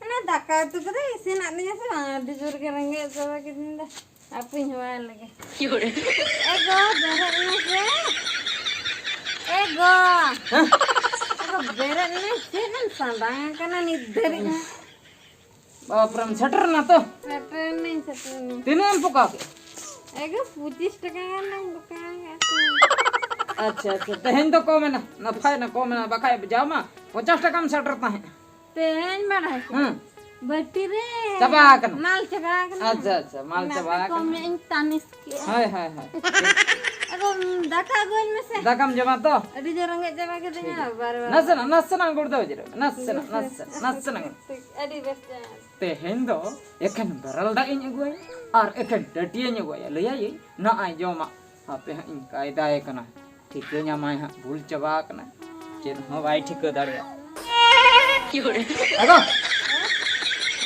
ᱚᱱᱟ ᱫᱟᱠᱟ ᱩᱛᱩ ᱠᱚᱫᱚ ᱤᱥᱤᱱᱟᱫ ᱞᱤᱧᱟ ᱥᱮ ᱵᱟᱝ? ᱟᱹᱰᱤ ᱡᱳᱨ ᱜᱮ ᱨᱮᱸᱜᱮᱡ ᱪᱟᱵᱟ ᱠᱤᱫᱤᱧ ᱫᱚ᱾ ᱦᱟᱯᱮᱧ ᱦᱚᱦᱚᱣᱟᱭ ᱞᱮᱜᱮ᱾ ᱮ ᱜᱚ, ᱵᱮᱨᱮᱫ ᱢᱮ ᱥᱮ᱾ ᱮ ᱜᱚ᱾ ᱦᱮᱸ? ᱮ ᱜᱚ, ᱵᱮᱨᱮᱫ ᱢᱮ᱾ ᱪᱮᱫ ᱮᱢ ᱥᱟᱸᱰᱟᱝ ᱟᱠᱟᱱᱟ ᱱᱤᱛ ᱫᱷᱟᱹᱨᱤᱡ ᱦᱚᱸ? ᱵᱟᱯᱨᱮᱢ ᱥᱮᱴᱮᱨ ᱮᱱᱟ ᱛᱚ? ᱥᱮᱴᱮᱨ ᱮᱱᱟᱹᱧ, ᱥᱮᱴᱮᱨ ᱮᱱᱟᱹᱧ᱾ ᱛᱤᱱᱟᱹᱜ ᱮᱢ ᱯᱚᱠᱟ ᱠᱮᱫ? ᱮ ᱜᱚ, ᱯᱚᱸᱪᱤᱥ ᱴᱟᱠᱟ ᱜᱟᱱ ᱞᱟᱝ ᱯᱚᱠᱟ ᱟᱠᱟᱫ ᱛᱟᱦᱮᱸ᱾ ᱟᱪᱪᱷᱟ, ᱟᱪᱪᱷᱟ, ᱛᱮᱦᱮᱧ ᱫᱚ ᱠᱚᱢ ᱮᱱᱟ, ᱱᱟᱯᱟᱭ ᱮᱱᱟ, ᱠᱚᱢ ᱮᱱᱟ, ᱵᱟᱠᱷᱟᱡ ᱡᱟᱣ ᱢᱟ ᱯᱚᱧᱪᱟᱥ ᱴᱟᱠᱟᱢ ᱥᱮᱴᱮᱨ ᱛᱟᱦᱮᱸᱫ᱾ ᱛᱮᱦᱮᱧ ᱵᱟᱲᱟᱭ ᱠᱮᱫᱟ᱾ ᱦᱮᱸ᱾ ᱵᱟᱹᱴᱤ ᱨᱮ ᱪᱟᱵᱟ ᱟᱠᱟᱱᱟ᱾ ᱢᱟᱞ ᱪᱟᱵᱟ ᱟᱠᱟᱱᱟ᱾ ᱟᱪᱪᱷᱟ, ᱟᱪᱪᱷᱟ, ᱢᱟᱞ ᱚᱱᱟᱛᱮ ᱪᱟᱵᱟ ᱠᱚᱢ ᱟᱠᱟᱱᱟ᱾ ᱧᱚᱜ ᱤᱧ ᱛᱟᱱᱤᱥ ᱠᱮᱜᱼᱟ᱾ ᱦᱳᱭ, ᱦᱳᱭ, ᱦᱳᱭ᱾ ᱟᱫᱚ ᱫᱟᱠᱟ ᱟᱹᱜᱩᱣᱟᱹᱧ ᱢᱮᱥᱮ᱾ ᱫᱟᱠᱟᱢ ᱡᱚᱢᱟ ᱛᱚ? ᱟᱹᱰᱤ ᱡᱳᱨ ᱨᱮᱸᱜᱮᱡ ᱪᱟᱵᱟ ᱠᱤᱫᱤᱧᱟ, ᱴᱷᱤᱠ ᱜᱮᱭᱟ᱾ ᱵᱟᱨ ᱵᱟᱨ᱾ ᱱᱟᱥᱮᱱᱟᱜ, ᱱᱟᱥᱮᱱᱟᱜ ᱜᱩᱲ ᱫᱚ ᱡᱤᱨᱟᱹᱜ ᱢᱮ᱾ ᱱᱟᱥᱮᱱᱟᱜ, ᱱᱟᱥᱮ, ᱱᱟᱥᱮᱱᱟᱜ ᱜᱩᱲ᱾ ᱴᱷᱤᱠ, ᱟᱹᱰᱤ ᱵᱮᱥ ᱡᱟᱭᱜᱟ᱾ ᱛᱮᱦᱮᱧ ᱫᱚ ᱮᱠᱷᱮᱱ ᱵᱮᱨᱮᱞ ᱫᱟᱜ ᱤᱧ ᱟᱹᱜᱩᱣᱟᱭᱟ ᱟᱨ ᱮᱠᱷᱮᱱ ᱴᱟᱹᱴᱤᱭᱟᱹᱧ ᱟᱹᱜᱩᱣᱟᱭᱟ᱾ ᱞᱟᱹᱭᱟᱭᱟᱹᱧ, ᱱᱚᱜᱼᱚᱭ ᱡᱚᱢᱟᱜ᱾ ᱦᱟᱯᱮ ᱦᱟᱸᱜ ᱤᱧ ᱠᱟᱭᱫᱟᱭᱮ ᱠᱟᱱᱟ᱾ ᱴᱷᱤᱠᱟᱹ ᱧᱟᱢᱟᱭ ᱦᱟᱸᱜ, ᱵᱷᱩᱞ ᱪᱟᱵᱟ ᱟᱠᱟᱱᱟ᱾ ᱪᱮᱫ ᱦᱚᱸ ᱵᱟᱭ ᱴᱷᱤᱠᱟᱹ ᱫᱟᱲᱮᱭᱟᱜᱼᱟ᱾ ᱟᱫᱚ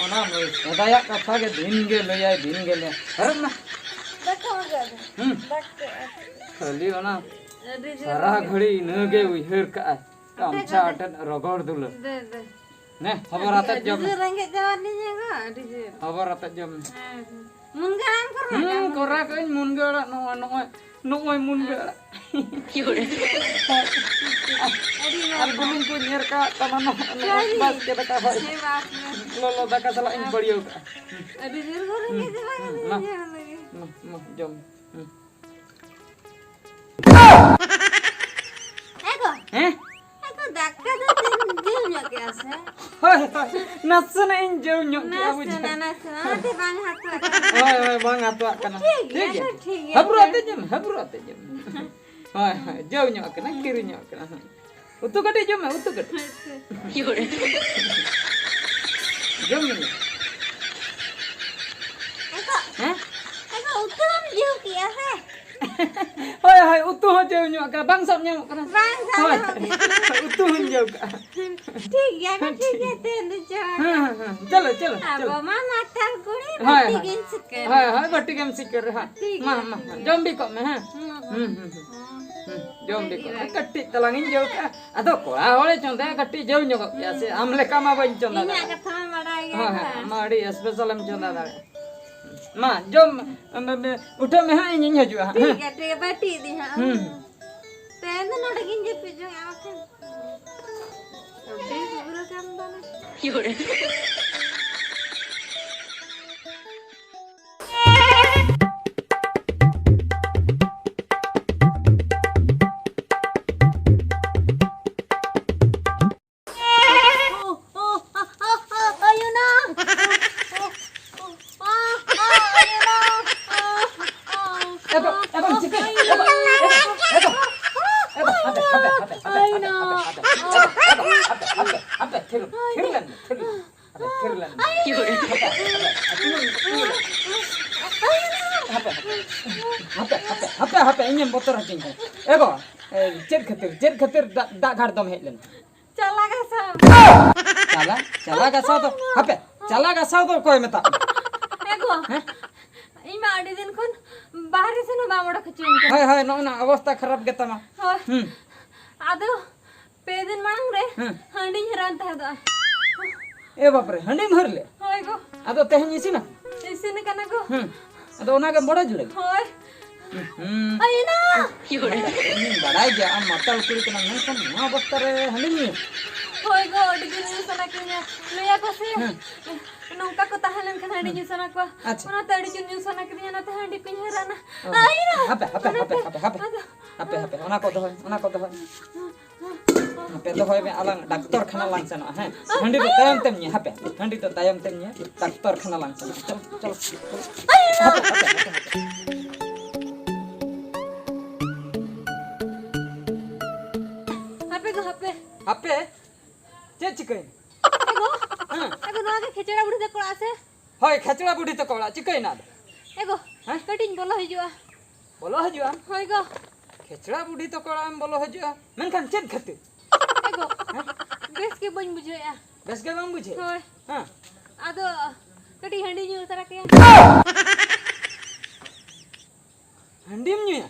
ᱚᱱᱟ ᱥᱮᱫᱟᱭᱟᱜ ᱠᱟᱛᱷᱟ ᱜᱮ ᱫᱤᱱ ᱜᱮ ᱞᱟᱹᱭᱟᱭ, ᱫᱤᱱ ᱜᱮ ᱞᱟᱹᱭᱟᱭ᱾ ᱦᱟᱹᱨᱩᱵ ᱢᱮ᱾ ᱫᱟᱠᱟ ᱟᱹᱜᱩ ᱟᱹᱜᱩ᱾ ᱦᱩᱸ᱾ ᱫᱟᱠᱟ ᱟᱹᱜᱩ᱾ ᱠᱷᱟᱹᱞᱤ ᱚᱱᱟ ᱟᱹᱰᱤ ᱡᱳᱨ ᱥᱟᱨᱟ ᱨᱮᱸᱜᱮᱡ᱾ ᱜᱷᱟᱹᱲᱤ ᱤᱱᱟᱹ ᱜᱮ ᱩᱭᱦᱟᱹᱨ ᱠᱟᱜᱼᱟᱭ᱾ ᱟᱯᱮ ᱜᱟᱢᱪᱷᱟ ᱫᱚ ᱟᱴᱮᱫ ᱨᱚᱜᱚᱲ ᱫᱩᱞᱟᱹᱲ᱾ ᱫᱮ, ᱫᱮ᱾ ᱱᱮ, ᱦᱚᱵᱚᱨ ᱟᱛᱮᱫ ᱟᱹᱰᱤ ᱡᱚᱢ ᱢᱮ᱾ ᱡᱳᱨ ᱨᱮᱸᱜᱮᱡ ᱪᱟᱵᱟ ᱞᱤᱧᱟ ᱜᱚ, ᱟᱹᱰᱤ ᱡᱳᱨ᱾ ᱦᱚᱵᱚᱨ ᱟᱛᱮᱫ ᱡᱚᱢ ᱢᱮ᱾ ᱦᱮᱸ᱾ ᱢᱩᱱᱜᱟᱹ ᱟᱲᱟᱜ ᱮᱢ ᱠᱚᱨᱟᱣ ᱦᱩᱸ, ᱠᱟᱜᱼᱟ? ᱠᱚᱨᱟᱣ ᱠᱟᱜ ᱟᱹᱧ ᱢᱩᱱᱜᱟᱹ ᱟᱲᱟᱜ, ᱱᱚᱜᱼᱚᱭ, ᱱᱚᱜᱼᱚᱭ, ᱱᱚᱜᱼᱚᱭ ᱢᱩᱱᱜᱟᱹ ᱟᱲᱟᱜ᱾ ᱟᱹᱰᱤ ᱟᱨ ᱱᱟᱯᱟᱭ᱾ ᱵᱩᱞᱩᱝ ᱠᱚᱧ ᱮᱨ ᱠᱟᱜ ᱛᱟᱢᱟ, ᱱᱚᱜᱼᱚᱭ, ᱱᱚᱜᱼᱚᱭ ᱥᱟᱹᱨᱤ? ᱵᱟᱥᱠᱮ ᱫᱟᱠᱟ ᱦᱚᱭ᱾ ᱦᱮᱸ, ᱵᱟᱥᱠᱮ᱾ ᱞᱚᱞᱚ ᱫᱟᱠᱟ ᱥᱟᱞᱟᱜ ᱤᱧ ᱟᱨ ᱵᱟᱹᱲᱤᱭᱟᱹᱣ ᱠᱟᱜᱼᱟ᱾ ᱟᱹᱰᱤ ᱡᱳᱨ ᱠᱚ ᱦᱩᱸ, ᱨᱮᱸᱜᱮᱡ ᱪᱟᱵᱟ ᱦᱩᱸ, ᱠᱟᱫᱤᱧᱟ ᱢᱟ, ᱚᱱᱟᱜᱮ᱾ ᱢᱟ, ᱢᱟ, ᱡᱚᱢ ᱢᱮ᱾ ᱦᱩᱸ᱾ ᱮ ᱜᱚ᱾ ᱦᱮᱸ? ᱮ ᱜᱚ, ᱫᱟᱠᱟ ᱫᱚ ᱛᱤᱱ ᱡᱤᱞ ᱧᱚᱜ ᱠᱮᱜᱼᱟ ᱥᱮ? ᱦᱳᱭ, ᱦᱳᱭ, ᱱᱟᱥᱮᱱᱟᱜ ᱤᱧ ᱡᱟᱹᱣ ᱧᱚᱜ ᱠᱮᱜᱼᱟ, ᱵᱩᱡᱷᱟᱹᱣ᱾ ᱱᱟᱥᱮᱱᱟᱜ, ᱱᱟᱥᱮᱱᱟᱜ, ᱚᱱᱟᱛᱮ ᱵᱟᱝ ᱦᱟᱛᱟᱣ ᱠᱟᱱᱟ᱾ ᱦᱳᱭ, ᱦᱳᱭ, ᱵᱟᱝ ᱦᱟᱛᱟᱣᱟᱜ ᱠᱟᱱᱟ᱾ ᱴᱷᱤᱠ ᱜᱮᱭᱟ, ᱴᱷᱤᱠ ᱜᱮᱭᱟ᱾ ᱴᱷᱤᱠ ᱜᱮᱭᱟ᱾ ᱦᱟᱹᱵᱽᱨᱩ ᱟᱛᱮ ᱡᱚᱢ, ᱦᱟᱹᱵᱽᱨᱩ ᱟᱛᱮ ᱡᱚᱢ᱾ ᱦᱳᱭ, ᱦᱳᱭ, ᱡᱟᱹᱣ ᱧᱚᱜ ᱠᱟᱱᱟ, ᱠᱤᱨᱤᱧ ᱧᱚᱜ ᱠᱟᱱᱟ᱾ ᱦᱳᱭ᱾ ᱩᱛᱩ ᱠᱟᱹᱴᱤᱡ ᱡᱚᱢ ᱢᱮ, ᱩᱛᱩ ᱠᱟᱹᱴᱤᱡ᱾ ᱡᱚᱢ ᱢᱮ᱾ ᱮ ᱜᱚ, ᱦᱮᱸ? ᱮ ᱜᱚ, ᱩᱛᱩ ᱵᱟᱢ ᱡᱟᱹᱣ ᱠᱮᱜᱼᱟ ᱥᱮ? ᱦᱳᱭ, ᱦᱳᱭ, ᱩᱛᱩ ᱦᱚᱸ ᱡᱟᱹᱣ ᱧᱚᱜ ᱠᱟᱱᱟ, ᱵᱟᱝ ᱥᱟᱵ ᱧᱟᱢᱚᱜ ᱠᱟᱱᱟ᱾ ᱵᱟᱝ ᱥᱟᱵ ᱦᱳᱭ, ᱧᱟᱢᱚᱜ ᱠᱟᱱᱟ᱾ ᱩᱛᱩ ᱦᱚᱸᱧ ᱡᱟᱹᱣ ᱠᱟᱜᱼᱟ᱾ ᱴᱷᱤᱠ ᱜᱮᱭᱟ, ᱴᱷᱤᱠ ᱜᱮᱭᱟ, ᱛᱮᱦᱮᱧ ᱫᱚ ᱪᱚ᱾ ᱦᱮᱸ, ᱦᱮᱸ, ᱦᱮᱸ, ᱪᱚᱞᱚ, ᱪᱚᱞᱚ, ᱟᱵᱚ ᱪᱚᱞᱚ᱾ ᱢᱟ ᱢᱟᱛᱟᱞ ᱠᱩᱲᱤ, ᱦᱳᱭ, ᱵᱟᱹᱴᱤ ᱦᱳᱭ᱾ ᱜᱮᱧ ᱥᱤᱠᱟᱹᱨᱟ᱾ ᱦᱳᱭ, ᱦᱳᱭ, ᱵᱟᱹᱴᱤ ᱜᱮᱢ ᱥᱤᱠᱟᱹᱨᱟ, ᱦᱳᱭ᱾ ᱴᱷᱤᱠ ᱢᱟ, ᱜᱮᱭᱟ, ᱢᱟ, ᱴᱷᱤᱠ ᱢᱟ, ᱜᱮᱭᱟ᱾ ᱡᱚᱢ ᱵᱤ ᱠᱚᱜ ᱢᱮ, ᱦᱮᱸ᱾ ᱦᱩᱸ, ᱦᱩᱸ᱾ ᱦᱩᱸ, ᱦᱩᱸ, ᱦᱩᱸ᱾ ᱦᱩᱸ, ᱡᱚᱢ ᱵᱤ ᱠᱚᱜ ᱢᱮ᱾ ᱠᱟᱹᱴᱤᱡ ᱛᱟᱞᱟᱝ ᱤᱧ ᱡᱟᱹᱣ ᱠᱟᱜᱼᱟ᱾ ᱟᱫᱚ ᱠᱚᱲᱟ ᱦᱚᱲᱮ ᱪᱚᱸᱫᱟᱭᱟ, ᱠᱟᱹᱴᱤᱡ ᱡᱟᱹᱣ ᱧᱚᱜᱚᱜ ᱜᱮᱭᱟ ᱥᱮ, ᱦᱩᱸ᱾ ᱟᱢ ᱞᱮᱠᱟ ᱢᱟ ᱵᱟᱹᱧ ᱪᱚᱸᱫᱟ ᱤᱧᱟᱹᱜ ᱫᱟᱲᱮᱭᱟᱜᱼᱟ᱾ ᱠᱟᱛᱷᱟ ᱢᱟ ᱵᱟᱲᱟᱭ ᱜᱮᱭᱟ ᱦᱳᱭ, ᱦᱳᱭ, ᱛᱚ᱾ ᱟᱢ ᱢᱟ ᱟᱹᱰᱤ special ᱮᱢ ᱪᱚᱸᱫᱟ ᱦᱩᱸ᱾ ᱫᱟᱲᱮᱭᱟᱜᱼᱟ᱾ ᱢᱟ, ᱡᱚᱢ, ᱩᱴᱷᱟᱹᱜ ᱢᱮ ᱦᱟᱸᱜ, ᱤᱧᱤᱧ ᱦᱤᱡᱩᱜᱼᱟ ᱦᱟᱸᱜ, ᱴᱷᱤᱠ ᱦᱮᱸ᱾ ᱜᱮᱭᱟ, ᱴᱷᱤᱠ ᱜᱮᱭᱟ, ᱵᱟᱹᱴᱤ ᱤᱫᱤ ᱦᱟᱸᱜ᱾ ᱦᱩᱸ᱾ ᱛᱮᱦᱮᱧ ᱫᱚ ᱱᱚᱰᱮ ᱜᱤᱧ ᱡᱟᱹᱯᱤᱫ ᱡᱚᱝᱟ ᱵᱟᱠᱷᱟᱱ᱾ ᱟᱹᱰᱤ ᱥᱩᱵᱨᱚ ᱠᱟᱱ ᱫᱚ ᱱᱟ᱾ ᱮᱜᱳ, ᱮᱜᱳ, ᱪᱤᱠᱟᱹ? ᱮᱜᱳ, ᱮᱜᱳ, ᱮᱜᱳ, ᱮᱜᱳ, ᱦᱟᱯᱮ, ᱦᱟᱯᱮ, ᱦᱟᱯᱮ, ᱦᱟᱯᱮ, ᱟᱭᱳ᱾ ᱦᱟᱯᱮ, ᱦᱟᱯᱮ, ᱦᱟᱯᱮ, ᱦᱟᱯᱮ, ᱛᱷᱤᱨ, ᱛᱷᱤᱨ ᱞᱮᱱ ᱢᱮ, ᱛᱷᱤᱨ ᱞᱮᱱ ᱢᱮ᱾ ᱦᱟᱯᱮ, ᱛᱷᱤᱨ ᱞᱮᱱ ᱢᱮ᱾ ᱦᱟᱯᱮ, ᱦᱟᱯᱮ, ᱦᱟᱯᱮ, ᱦᱟᱯᱮ, ᱦᱟᱯᱮ, ᱦᱟᱯᱮ, ᱤᱧᱮᱢ ᱵᱚᱛᱚᱨ ᱦᱚᱪᱚᱧ ᱠᱟᱱᱟ᱾ ᱮᱜᱳ, ᱮ, ᱪᱮᱫ ᱠᱷᱟᱹᱛᱤᱨ, ᱪᱮᱫ ᱠᱷᱟᱹᱛᱤᱨ ᱫᱟᱜ, ᱫᱟᱜ ᱜᱷᱟᱴ ᱫᱚᱢ ᱦᱮᱡ ᱞᱮᱱᱟ? ᱪᱟᱞᱟ ᱜᱷᱟᱥᱟᱣ᱾ ᱪᱟᱞᱟ, ᱪᱟᱞᱟ ᱜᱷᱟᱥᱟᱣ ᱫᱚ, ᱦᱟᱯᱮ, ᱪᱟᱞᱟ ᱜᱷᱟᱥᱟᱣ ᱫᱚ ᱚᱠᱚᱭ ᱢᱮᱛᱟᱜ ᱢᱮ? ᱮᱜᱳ, ᱦᱮᱸ? ᱤᱧ ᱢᱟ ᱟᱹᱰᱤ ᱫᱤᱱ ᱠᱷᱚᱱ ᱵᱟᱦᱨᱮ ᱥᱮᱱ ᱦᱚᱸ ᱵᱟᱢ ᱚᱰᱚᱠ ᱦᱚᱪᱚᱧ ᱠᱟᱱᱟ᱾ ᱦᱳᱭ, ᱦᱳᱭ, ᱱᱚᱜᱼᱚ ᱱᱟ ᱚᱵᱚᱥᱛᱟ ᱠᱷᱟᱨᱟᱯ ᱜᱮ ᱛᱟᱢᱟ᱾ ᱦᱳᱭ᱾ ᱦᱩᱸ᱾ ᱟᱫᱚ ᱯᱮ ᱫᱤᱱ ᱢᱟᱲᱟᱝ ᱨᱮ ᱦᱩᱸ᱾ ᱦᱟᱺᱰᱤᱧ ᱦᱟᱹᱨᱟᱱ ᱛᱟᱦᱮᱸᱫᱚᱜᱼᱟ᱾ ᱮ ᱵᱟᱯᱨᱮ, ᱦᱟᱺᱰᱤᱢ ᱦᱟᱹᱨ ᱞᱮᱫ? ᱦᱳᱭ ᱜᱳ᱾ ᱟᱫᱚ ᱛᱮᱦᱮᱧ ᱤᱥᱤᱱᱟ? ᱤᱥᱤᱱ ᱟᱠᱟᱱᱟ ᱜᱳ᱾ ᱦᱩᱸ᱾ ᱟᱫᱚ ᱚᱱᱟᱜᱮᱢ ᱵᱟᱲᱟᱭ ᱡᱩᱲᱟᱹ? ᱦᱳᱭ᱾ ᱦᱩᱸ᱾ ᱟᱭ ᱮᱱᱟ᱾ ᱤᱧ ᱵᱟᱲᱟᱭ ᱜᱮᱭᱟ ᱟᱢ ᱢᱟᱛᱟᱞ ᱠᱩᱲᱤ ᱠᱟᱱᱟᱢ, ᱢᱮᱱᱠᱷᱟᱱ ᱱᱚᱣᱟ ᱚᱵᱚᱥᱛᱟ ᱨᱮ ᱦᱟᱺᱰᱤᱢ ᱧᱩᱭᱟ? ᱦᱳᱭ ᱜᱳ, ᱟᱹᱰᱤ ᱡᱳᱨ ᱧᱩ ᱥᱟᱱᱟ ᱠᱤᱫᱤᱧᱟ᱾ ᱞᱟᱹᱭᱟ ᱠᱚ ᱥᱮ, ᱦᱩᱸ᱾ ᱱᱚᱝᱠᱟ ᱠᱚ ᱛᱟᱦᱮᱸ ᱞᱮᱱᱠᱷᱟᱱ ᱦᱟᱺᱰᱤ ᱦᱩᱸ᱾ ᱧᱩ ᱥᱟᱱᱟ ᱠᱚᱣᱟ᱾ ᱟᱪᱪᱷᱟ᱾ ᱚᱱᱟᱛᱮ ᱟᱹᱰᱤ ᱡᱳᱨ ᱧᱩ ᱥᱟᱱᱟ ᱠᱤᱫᱤᱧᱟ, ᱚᱱᱟᱛᱮ ᱦᱟᱺᱰᱤ ᱠᱚᱧ ᱦᱟᱹᱨᱟᱱᱟ᱾ ᱚ᱾ ᱟᱭ ᱮᱱᱟ᱾ ᱦᱟᱯᱮ, ᱦᱟᱯᱮ, ᱦᱟᱯᱮ, ᱚᱱᱟᱛᱮ ᱦᱟᱯᱮ, ᱦᱟᱯᱮ᱾ ᱟᱫᱚ ᱦᱟᱯᱮ, ᱦᱟᱯᱮ, ᱚᱱᱟ ᱠᱚ ᱫᱚᱦᱚᱭ, ᱚᱱᱟ ᱠᱚ ᱫᱚᱦᱚᱭ᱾ ᱦᱟᱯᱮ, ᱫᱚᱦᱚᱭ ᱢᱮ, ᱟᱞᱟᱝ ᱰᱟᱠᱛᱚᱨ ᱠᱷᱟᱱᱟ ᱞᱟᱝ ᱥᱮᱱᱚᱜᱼᱟ, ᱦᱮᱸ? ᱦᱟᱺᱰᱤ ᱫᱚ ᱛᱟᱭᱚᱢ ᱛᱮᱢ ᱧᱩᱭᱟ, ᱦᱟᱯᱮ, ᱦᱟᱺᱰᱤ ᱫᱚ ᱛᱟᱭᱚᱢ ᱛᱮᱢ ᱧᱩᱭᱟ, ᱰᱟᱠᱛᱚᱨ ᱠᱷᱟᱱᱟ ᱞᱟᱝ ᱥᱮᱱᱚᱜᱼᱟ᱾ ᱪᱚᱞᱚ, ᱪᱚᱞᱚ, ᱪᱚᱞᱚ᱾ ᱦᱟᱯᱮ, ᱦᱟᱯᱮ, ᱦᱟᱯᱮ, ᱦᱟᱯᱮ᱾ ᱦᱟᱯᱮ ᱜᱳ, ᱦᱟᱯᱮ᱾ ᱦᱟᱯᱮ? ᱪᱮᱫ ᱪᱤᱠᱟᱹᱭᱮᱱᱟ? ᱮ ᱜᱳ, ᱦᱮᱸ᱾ ᱮ ᱜᱳ, ᱱᱚᱣᱟ ᱜᱮ ᱠᱷᱮᱪᱲᱟ ᱵᱩᱲᱦᱤ ᱛᱟᱠᱚ ᱚᱲᱟᱜ ᱥᱮ? ᱦᱳᱭ, ᱠᱷᱮᱪᱲᱟ ᱵᱩᱰᱷᱤ ᱛᱟᱠᱚ ᱚᱲᱟᱜ᱾ ᱪᱤᱠᱟᱹᱭᱮᱱᱟ ᱟᱫᱚ? ᱮ ᱜᱳ, ᱦᱮᱸ? ᱠᱟᱹᱴᱤᱡ ᱤᱧ ᱵᱚᱞᱚ ᱦᱤᱡᱩᱜᱼᱟ᱾ ᱵᱚᱞᱚ ᱦᱤᱡᱩᱜᱼᱟᱢ? ᱦᱳᱭ ᱜᱳ᱾ ᱠᱷᱮᱪᱲᱟ ᱵᱩᱰᱷᱤ ᱛᱟᱠᱚ ᱚᱲᱟᱜ ᱮᱢ ᱵᱚᱞᱚ ᱦᱤᱡᱩᱜᱼᱟ? ᱢᱮᱱᱠᱷᱟᱱ ᱪᱮᱫ ᱠᱷᱟᱹᱛᱤᱨ? ᱮ ᱜᱳ, ᱦᱮᱸ? ᱵᱮᱥ ᱜᱮ ᱵᱟᱹᱧ ᱵᱩᱡᱷᱟᱹᱣᱮᱫᱼᱟ᱾ ᱵᱮᱥ ᱜᱮ ᱵᱟᱢ ᱵᱩᱡᱷᱟᱹᱣᱮᱫᱼᱟ? ᱦᱳᱭ᱾ ᱦᱮᱸ᱾ ᱟᱫᱚ ᱠᱟᱹᱴᱤᱡ ᱦᱟᱺᱰᱤ ᱧᱩ ᱛᱟᱨᱟ ᱠᱮᱭᱟ᱾ ᱦᱟᱺᱰᱤᱢ ᱧᱩᱭᱟ?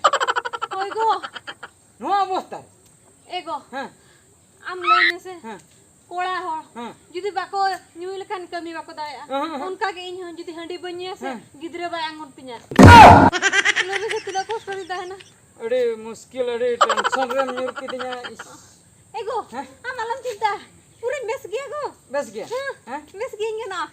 ᱦᱳᱭ ᱜᱳ᱾ ᱱᱚᱣᱟ ᱚᱵᱚᱥᱛᱟ ᱨᱮ? ᱮ ᱜᱳ᱾ ᱦᱮᱸ᱾ ᱟᱢ ᱞᱟᱹᱭ ᱢᱮᱥᱮ᱾ ᱦᱮᱸ᱾ ᱠᱚᱲᱟ ᱦᱚᱲ ᱦᱮᱸ᱾ ᱡᱩᱫᱤ ᱵᱟᱠᱚ ᱧᱩᱭ ᱞᱮᱠᱷᱟᱱ ᱠᱟᱹᱢᱤ ᱵᱟᱠᱚ ᱫᱟᱲᱮᱭᱟᱜᱼᱟ᱾ ᱦᱮᱸ, ᱦᱮᱸ᱾ ᱚᱱᱠᱟ ᱜᱮ ᱤᱧ ᱦᱚᱸ ᱡᱩᱫᱤ ᱦᱟᱺᱰᱤ ᱵᱟᱹᱧ ᱧᱩᱭᱟ ᱥᱮ, ᱦᱮᱸ᱾ ᱜᱤᱫᱽᱨᱟᱹ ᱵᱟᱭ ᱟᱸᱜᱚᱱ ᱛᱤᱧᱟ᱾ ᱞᱟᱹᱭ ᱢᱮᱥᱮ ᱛᱤᱱᱟᱹᱜ ᱠᱚᱥᱴᱚ ᱨᱤᱧ ᱛᱟᱦᱮᱱᱟ᱾ ᱟᱹᱰᱤ ᱢᱩᱥᱠᱤᱞ, ᱟᱹᱰᱤ ᱴᱮᱱᱥᱚᱱ ᱨᱮᱢ ᱧᱩᱨ ᱠᱤᱫᱤᱧᱟ᱾ ᱤᱥ᱾ ᱮ ᱜᱳ, ᱦᱮᱸ? ᱟᱢ ᱟᱞᱚᱢ ᱪᱤᱱᱛᱟᱹ᱾ ᱯᱩᱨᱟᱹᱧ ᱵᱮᱥ ᱜᱮᱭᱟ ᱜᱳ᱾ ᱵᱮᱥ ᱜᱮᱭᱟ? ᱦᱮᱸ, ᱦᱮᱸ? ᱵᱮᱥ ᱜᱤᱭᱟᱹᱧ ᱜᱟᱱᱚᱜᱼᱟ᱾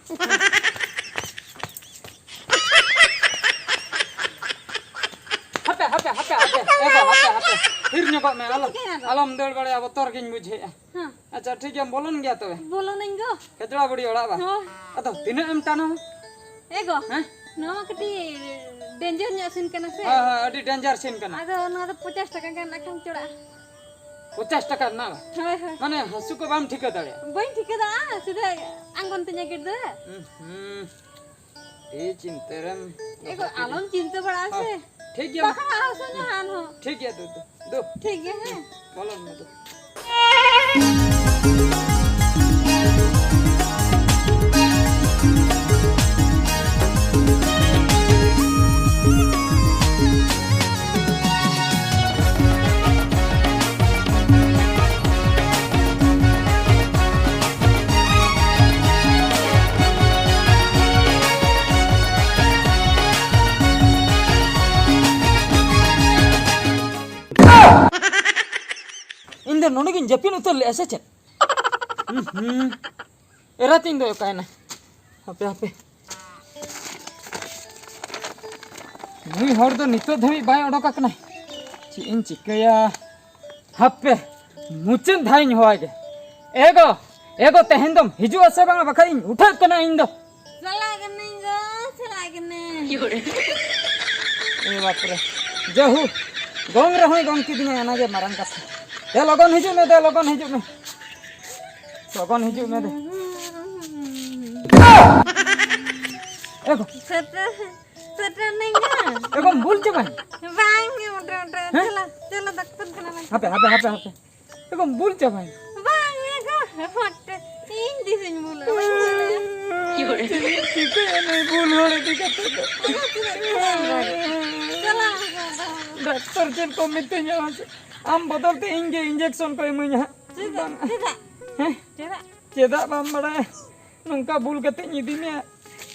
ᱦᱟᱯᱮ, ᱦᱟᱯᱮ, ᱦᱟᱯᱮ, ᱦᱟᱯᱮ᱾ ᱮ ᱜᱳ, ᱦᱟᱯᱮ, ᱦᱟᱯᱮ᱾ ᱛᱷᱤᱨ ᱧᱚᱜᱚᱜ ᱢᱮ, ᱟᱞᱚᱢ, ᱪᱤᱠᱟᱹᱭᱮᱱᱟ ᱫᱚ? ᱟᱞᱚᱢ ᱫᱟᱹᱲ ᱵᱟᱲᱟᱭᱟ, ᱵᱚᱛᱚᱨ ᱜᱤᱧ ᱵᱩᱡᱷᱟᱹᱣᱮᱫᱼᱟ᱾ ᱦᱮᱸ᱾ ᱟᱪᱪᱷᱟ, ᱴᱷᱤᱠ ᱜᱮᱭᱟ, ᱵᱚᱞᱚᱱ ᱜᱮᱭᱟ ᱛᱚᱵᱮ᱾ ᱵᱚᱞᱚᱱᱟᱹᱧ ᱜᱳ᱾ ᱠᱷᱮᱪᱲᱟ ᱵᱩᱰᱷᱤ ᱚᱲᱟᱜ ᱵᱟ? ᱦᱳᱭ᱾ ᱟᱫᱚ ᱛᱤᱱᱟᱹᱜ ᱮᱢ ᱴᱟᱱᱟᱣᱟ? ᱮ ᱜᱳ᱾ ᱦᱮᱸ? ᱱᱚᱣᱟ ᱢᱟ ᱠᱟᱹᱴᱤᱡ ᱰᱮᱧᱡᱟᱨ ᱧᱚᱜ ᱥᱤᱱ ᱠᱟᱱᱟ ᱥᱮ᱾ ᱦᱳᱭ, ᱦᱳᱭ, ᱟᱹᱰᱤ ᱰᱮᱧᱡᱟᱨ ᱥᱤᱱ ᱠᱟᱱᱟ᱾ ᱟᱫᱚ ᱱᱚᱣᱟ ᱫᱚ ᱯᱚᱪᱟᱥ ᱴᱟᱠᱟ ᱜᱟᱱ ᱟᱠᱷᱟᱱ ᱪᱚᱲᱟᱜᱼᱟ᱾ ᱯᱚᱪᱟᱥ ᱴᱟᱠᱟ ᱨᱮᱱᱟᱜ ᱵᱟᱝ? ᱦᱳᱭ, ᱦᱳᱭ᱾ ᱢᱟᱱᱮ ᱦᱟᱹᱥᱩ ᱠᱚ ᱵᱟᱢ ᱴᱷᱤᱠᱟᱹ ᱫᱟᱲᱮᱭᱟᱜᱼᱟ᱾ ᱵᱟᱹᱧ ᱴᱷᱤᱠᱟᱹ ᱫᱟᱲᱮᱭᱟᱜᱼᱟ, ᱥᱤᱫᱷᱟᱹ ᱟᱬᱜᱚᱱ ᱛᱤᱧᱟ ᱜᱤᱫᱽᱨᱟᱹ᱾ ᱦᱩᱸ, ᱦᱩᱸ᱾ ᱟᱹᱰᱤ ᱪᱤᱱᱛᱟᱹ ᱨᱮᱢ ᱮ ᱜᱚ, ᱫᱚᱦᱚ ᱠᱮᱫᱤᱧᱟ᱾ ᱟᱞᱚᱢ ᱪᱤᱱᱛᱟᱹ ᱵᱟᱲᱟᱜᱼᱟ ᱦᱚᱸ, ᱥᱮ᱾ ᱴᱷᱤᱠ ᱜᱮᱭᱟ᱾ ᱵᱟᱠᱷᱟᱱ ᱦᱟᱹᱥᱩᱧᱟ ᱟᱨᱦᱚᱸ᱾ ᱴᱷᱤᱠ ᱜᱮᱭᱟ, ᱫᱩ, ᱫᱩ, ᱫᱩ᱾ ᱴᱷᱤᱠ ᱜᱮᱭᱟ, ᱦᱮᱸ᱾ ᱵᱚᱞᱚᱱ ᱢᱮ, ᱫᱩ᱾ ᱤᱧ ᱫᱚ ᱱᱚᱰᱮ ᱜᱤᱧ ᱡᱟᱹᱯᱤᱫ ᱩᱛᱟᱹᱨ ᱞᱮᱫᱼᱟ ᱥᱮ ᱪᱮᱫ? ᱦᱩᱸ, ᱦᱩᱸ᱾ ᱮᱨᱟ ᱛᱤᱧ ᱫᱚ ᱚᱠᱟᱭᱮᱱᱟ? ᱦᱟᱯᱮ, ᱦᱟᱯᱮ᱾ ᱱᱩᱭ ᱦᱚᱲ ᱫᱚ ᱱᱤᱛᱚᱜ ᱫᱷᱟᱹᱵᱤᱡ ᱵᱟᱭ ᱚᱰᱚᱠ ᱟᱠᱟᱱᱟᱭ᱾ ᱪᱮᱫ ᱤᱧ ᱪᱤᱠᱟᱹᱭᱟ? ᱦᱟᱯᱮ, ᱢᱩᱪᱟᱹᱫ ᱫᱷᱟᱣ ᱤᱧ ᱦᱚᱦᱚᱣᱟᱭ ᱜᱮ᱾ ᱮ ᱜᱚ, ᱮ ᱜᱚ, ᱛᱮᱦᱮᱧ ᱫᱚᱢ ᱦᱤᱡᱩᱜᱼᱟ ᱥᱮ ᱵᱟᱝᱟ? ᱵᱟᱠᱷᱟᱡ ᱤᱧ ᱩᱴᱷᱟᱹᱜ ᱠᱟᱱᱟ ᱤᱧ ᱫᱚ᱾ ᱪᱟᱞᱟᱜ ᱠᱟᱹᱱᱟᱹᱧ ᱜᱚ, ᱪᱟᱞᱟᱜ ᱠᱟᱹᱱᱟᱹᱧ᱾ ᱮ ᱵᱟᱯᱨᱮ, ᱡᱟᱹᱦᱩ, ᱜᱚᱝ ᱨᱮᱦᱚᱸᱭ ᱜᱚᱝ ᱠᱤᱫᱤᱧᱟ, ᱚᱱᱟᱜᱮ ᱢᱟᱨᱟᱝ ᱠᱟᱛᱷᱟ᱾ ᱫᱮ, ᱞᱚᱜᱚᱱ ᱦᱤᱡᱩᱜ ᱢᱮ, ᱫᱮ, ᱞᱚᱜᱚᱱ ᱦᱤᱡᱩᱜ ᱢᱮ᱾ ᱞᱚᱜᱚᱱ ᱦᱤᱡᱩᱜ ᱢᱮ, ᱫᱮ᱾ ᱮ ᱜᱚ᱾ ᱥᱮᱴᱮᱨ, ᱥᱮᱴᱮᱨ ᱱᱟᱹᱧ ᱜᱚ᱾ ᱮ ᱜᱚᱢ ᱵᱩᱞ ᱪᱟᱵᱟᱭᱮᱱ? ᱵᱟᱝ ᱜᱮ, ᱢᱚᱴᱮ, ᱢᱚᱴᱮ᱾ ᱦᱮᱸ? ᱪᱟᱞᱟᱜ, ᱪᱟᱞᱟᱜ, ᱰᱟᱠᱛᱟᱨ ᱠᱷᱟᱱᱟ ᱞᱟᱝ ᱦᱟᱯᱮ, ᱦᱟᱯᱮ, ᱦᱟᱯᱮ, ᱦᱟᱯᱮ᱾ ᱮ ᱜᱚᱢ ᱵᱩᱞ ᱪᱟᱵᱟᱭᱮᱱ? ᱵᱟᱝ ᱜᱮ ᱜᱚ, ᱢᱚᱴᱮ᱾ ᱤᱧ ᱛᱤᱥᱤᱧ ᱵᱩᱞᱟ? ᱪᱮᱫ ᱤᱧ ᱪᱤᱠᱟᱹᱭᱟ ᱱᱩᱭ ᱵᱩᱞ ᱦᱚᱲ ᱤᱫᱤ ᱠᱟᱛᱮ ᱫᱚ? ᱪᱟᱞᱟᱜ, ᱪᱟᱞᱟᱜ᱾ ᱰᱟᱠᱛᱟᱨ ᱪᱮᱫ ᱠᱚ ᱢᱤᱛᱟᱹᱧᱟ ᱢᱟᱥᱮ? ᱟᱢ ᱵᱚᱫᱚᱞ ᱛᱮ ᱤᱧ ᱜᱮ injection ᱠᱚ ᱤᱢᱟᱹᱧᱟ ᱦᱟᱸᱜ᱾ ᱪᱮᱫᱟᱜ? ᱵᱟᱝ᱾ ᱪᱮᱫᱟᱜ? ᱦᱮᱸ? ᱪᱮᱫᱟᱜ? ᱪᱮᱫᱟᱜ ᱵᱟᱢ ᱵᱟᱲᱟᱭᱟ? ᱱᱚᱝᱠᱟ ᱵᱩᱞ ᱠᱟᱛᱮᱧ ᱤᱫᱤ ᱢᱮᱭᱟ,